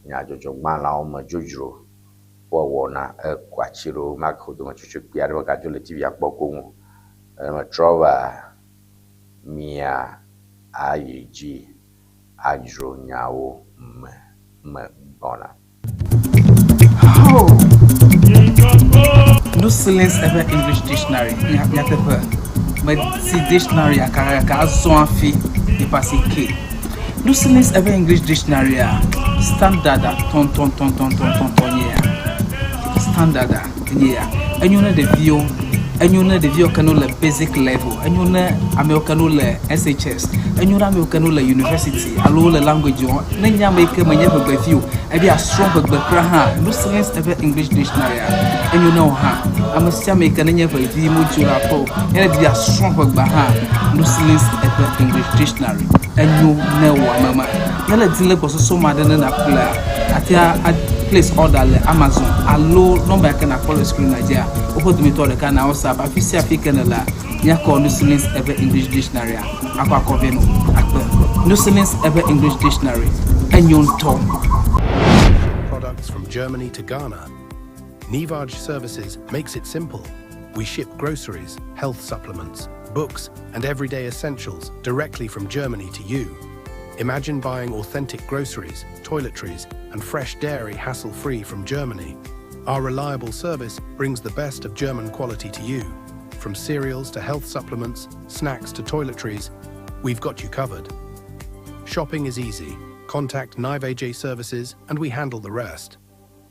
nyadzɔdzɔgbalẽawo me dzodzro ƒe wɔna ekɔ atsi ɖo maxɔ dometsotso kpui aɖe megadzo le TV-a kpɔ koŋ o. Metrɔ va mia ayi dzi adzro nyawo me me gbɔna. Oh. No Silence Ever English Dictionary. Nyateƒe. Meti dictionary aka azɔ hafi nipa si ke. No Silence Ever English Dictionary a standard a tɔntɔntɔntɔntɔntɔn nye ya. Standard a nye ya. Enyo ne ɖeviwo, enyo ne ɖeviwo ke no le basic level, enyo ne amewo ke no le SHS, enyo ne amewo ke no le university alo le language wɔm. Ne nye ame yi ke menye ʋegbevi o, ebi asrɔ̃ ʋegbe kura hã, No Silence Ever English Dictionary a enyo ne wò hã. Ame sia ame yi ke nenye ʋevi modzo le aƒe o, ne ɖevi asrɔ̃ ʋegbea hã, No Silence Ever English Dictionary enyo ne wò ame ma. Ne le di le gbɔsɔsɔ ma ɖe ne nàƒlea, àte a place order le Amazon alo nɔmba yi ke nàkpɔ le screen dzia, woƒe dometɔ ɖeka na WhatsApp. Afi sia afi ke nèlea, míakɔ No Silence Ever English Dictionary a akɔ akɔ vɛ nɔ akpe. No Silence Ever English Dictionary enyo ŋutɔ. Products from Germany to Ghana. Nivaj Services makes it simple. We ship groceries, health supplements, books, and everyday essentials directly from Germany to you. Imagine buying authentic groceries, toiletries, and fresh dairy hassle free from Germany. Our reliable service brings the best of German quality to you. From cereals to health supplements, snacks to toiletries, we've got you covered. Shopping is easy. Contact Nivaj Services and we handle the rest.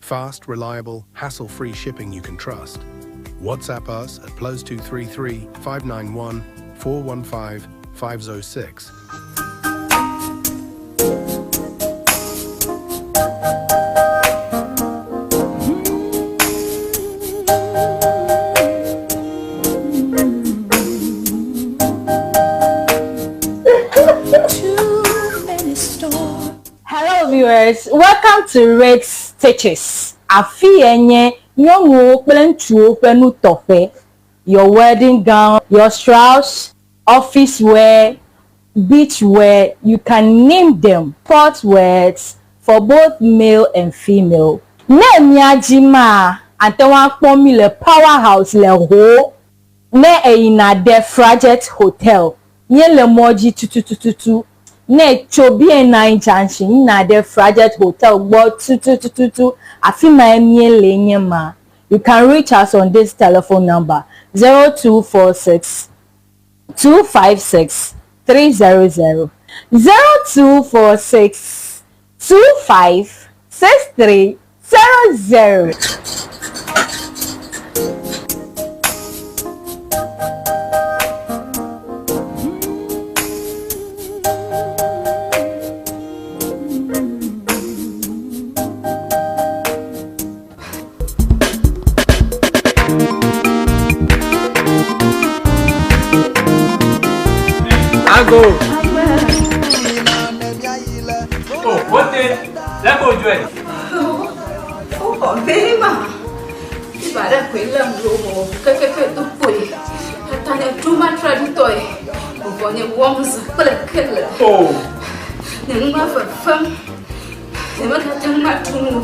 Fast, reliable, hassle free shipping you can trust. WhatsApp us at +233 591 415 506. Hello viewers, welcome to Red Stitches. Afi ye nye nyɔnuwo kple ŋutsuwo ƒe nutɔƒe. Your wedding gown, your shrouds, office wear, beach wear, you can name them. Sport wears for both male and female. Ne mía dzi maa, ate ŋu akpɔ mí le Power House le Ho. Ne èyina ɖe Frajet Hotel, míele mɔ dzi tutututu. Ne ètso BNI Junction yina ɖe Frajet Hotel gbɔ tutututu, afi mae míele nye ma. You can reach us on this telephone number, 0246 256 300, 0246 25 63 00. koe lém ɖo mewɔ ʋu kekeke do kpoe. Eta nye ɖo matrɔe ɖutɔe. Vuvɔ nye wɔm zã kple kele. Nye nu me vevem. Nyemegate ŋu aɖu nu o.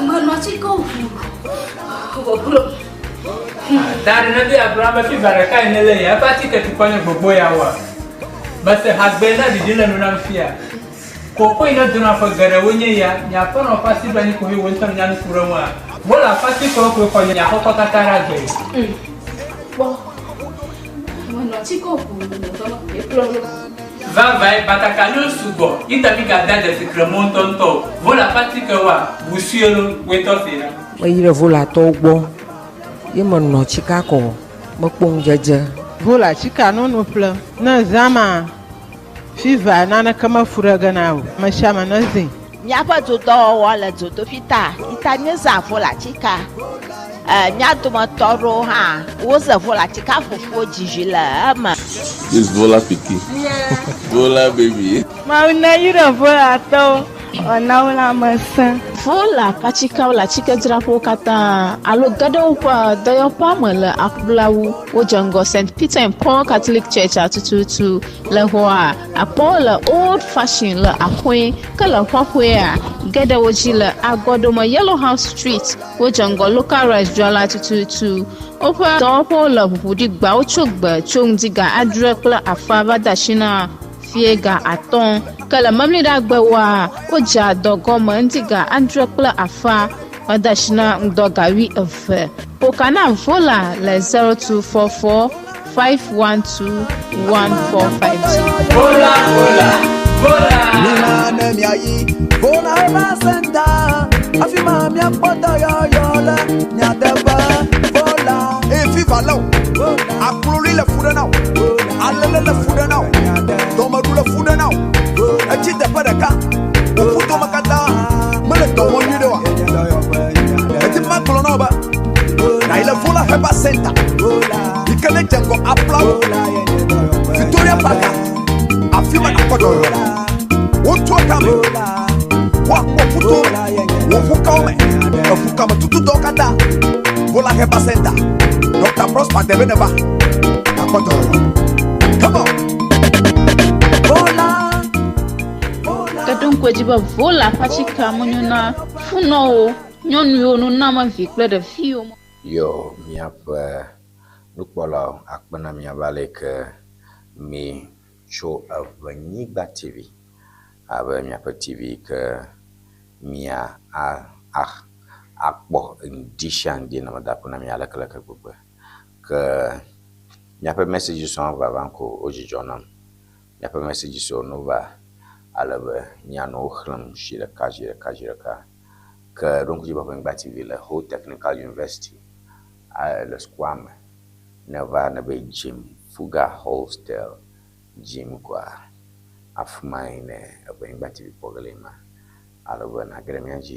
Menɔ atikewo ʋu vɔ glo. Da ɖe ne be agblɔ ame fiva ɖeka yi ne le ya eƒe atike tukɔ nye gbogbo ya woa. Mese hagbe na ɖiɖi le nu nam fia. Koko yi ne dona ƒe geɖewo nye ya, nye aƒenɔ ƒe asi ɖo anyi koe wò ŋutɔ nya nu ku ɖe ŋua. Wole aƒe atikewo koe xɔ nye aƒekɔ katã ɖe agbe. Kpɔ, menɔ atikewo ʋu nye dɔme koe kplɔ ɖo. Vavae, batakaliwo sugbɔ, yi ta mi gada dzesi kremɔ ŋutɔŋutɔ o. Vole aƒe atikewoa, ʋu sue lo, woe tɔ se na. Meyi ɖe Volatɔwo gbɔ ye menɔ tsika kɔ mekpɔ ŋudzedze. Vola tsika nono ƒle ne zã ma fiva naneke mefu ɖe ge na o. Ame sia ame ne zĩ. Míaƒe dodɔwɔwɔ le dzodoƒi ta yi ta míezã volatika. E, mía dometɔ aɖewo hã woze volatika fufuwo dzizi le eme. This Vola pikin. Vola baby. Mawu ne yra Volatɔwo wòana wo lãmesẽ. Vola ƒe atikewo le atikedzraƒewo katã alo ge ɖe woƒe dɔyɔƒea me le aƒlawu. Wodze ŋgɔ St. Peter and Paul Catholic Church tututu le xɔa akpɔwo le Old Fashion le Axɔe ke le Xɔxɔea ge ɖe wo dzi le Agɔdome Yellow House Street. Wodze ŋgɔ Local Rice dzrala tututu. Woƒe dɔwɔƒewo le ʋuʋu ɖi gbawo tso gbe tso ŋdi ga 6:30 va de asi na fie ga 5. Ke le memleɖagbewoa, wodzea dɔ gɔme ŋdi ga 6:30 va de asi na ŋdɔ ga 12. Ƒo na Vola le 0244 512 1452. Vola, Vola, Vola. Mina ne miayi Vola Herbal Center afi ma miakpɔ dɔyɔyɔ le nyateƒe Vola. Eye fiva lé o, akloli le fu ɖe na o, alele le fu ɖe na o, dɔmeɖu le fu ɖe na o, etsi teƒe ɖeka, wò ƒutome katã mele dɔ wɔm nyuie ɖe oa. Eti ma gblɔ na wo be na yi le Vola Herbal Center yi ke ne dze ŋgɔ aplawo Victoria Park afi ma nakpɔ dɔyɔyɔ le. Wotua kame, woakpɔ ƒuto me, wò ƒukawo me, eƒukame tututɔwo katã. Vola Herbal Center, Dr. Prosper Debe ne va, nakpɔ dɔyɔyɔ. Come on. Vola. Ke ɖo ŋku edzi be Vola ƒe atikea menyo na funɔwo, nyɔnuwo, noname vi kple ɖeviwo. Yo míaƒe nukpɔlawo akpe na miabe ale yi ke mi tso Eʋenyigba TV abe miaƒe TV yi ke mia a a akpɔ ŋdi sia ŋdi ne meda ƒo na mi aleke leke gbegbe. Ke miaƒe messages hã vavam ko wo dzidzɔ nam. Miaƒe messages wo no va ale be mianɔ wo xlẽm zi ɖeka zi ɖeka zi ɖeka. Ke ɖo ŋku dzi be Eʋenyigba TV le Ho Technical University le sukua me. Ne va ne be Jim Fuga Hostel Jim koa afi ma yi ne Eʋenyigba TV kpɔ ge le ma. Ale be nage ɖe mía dzi.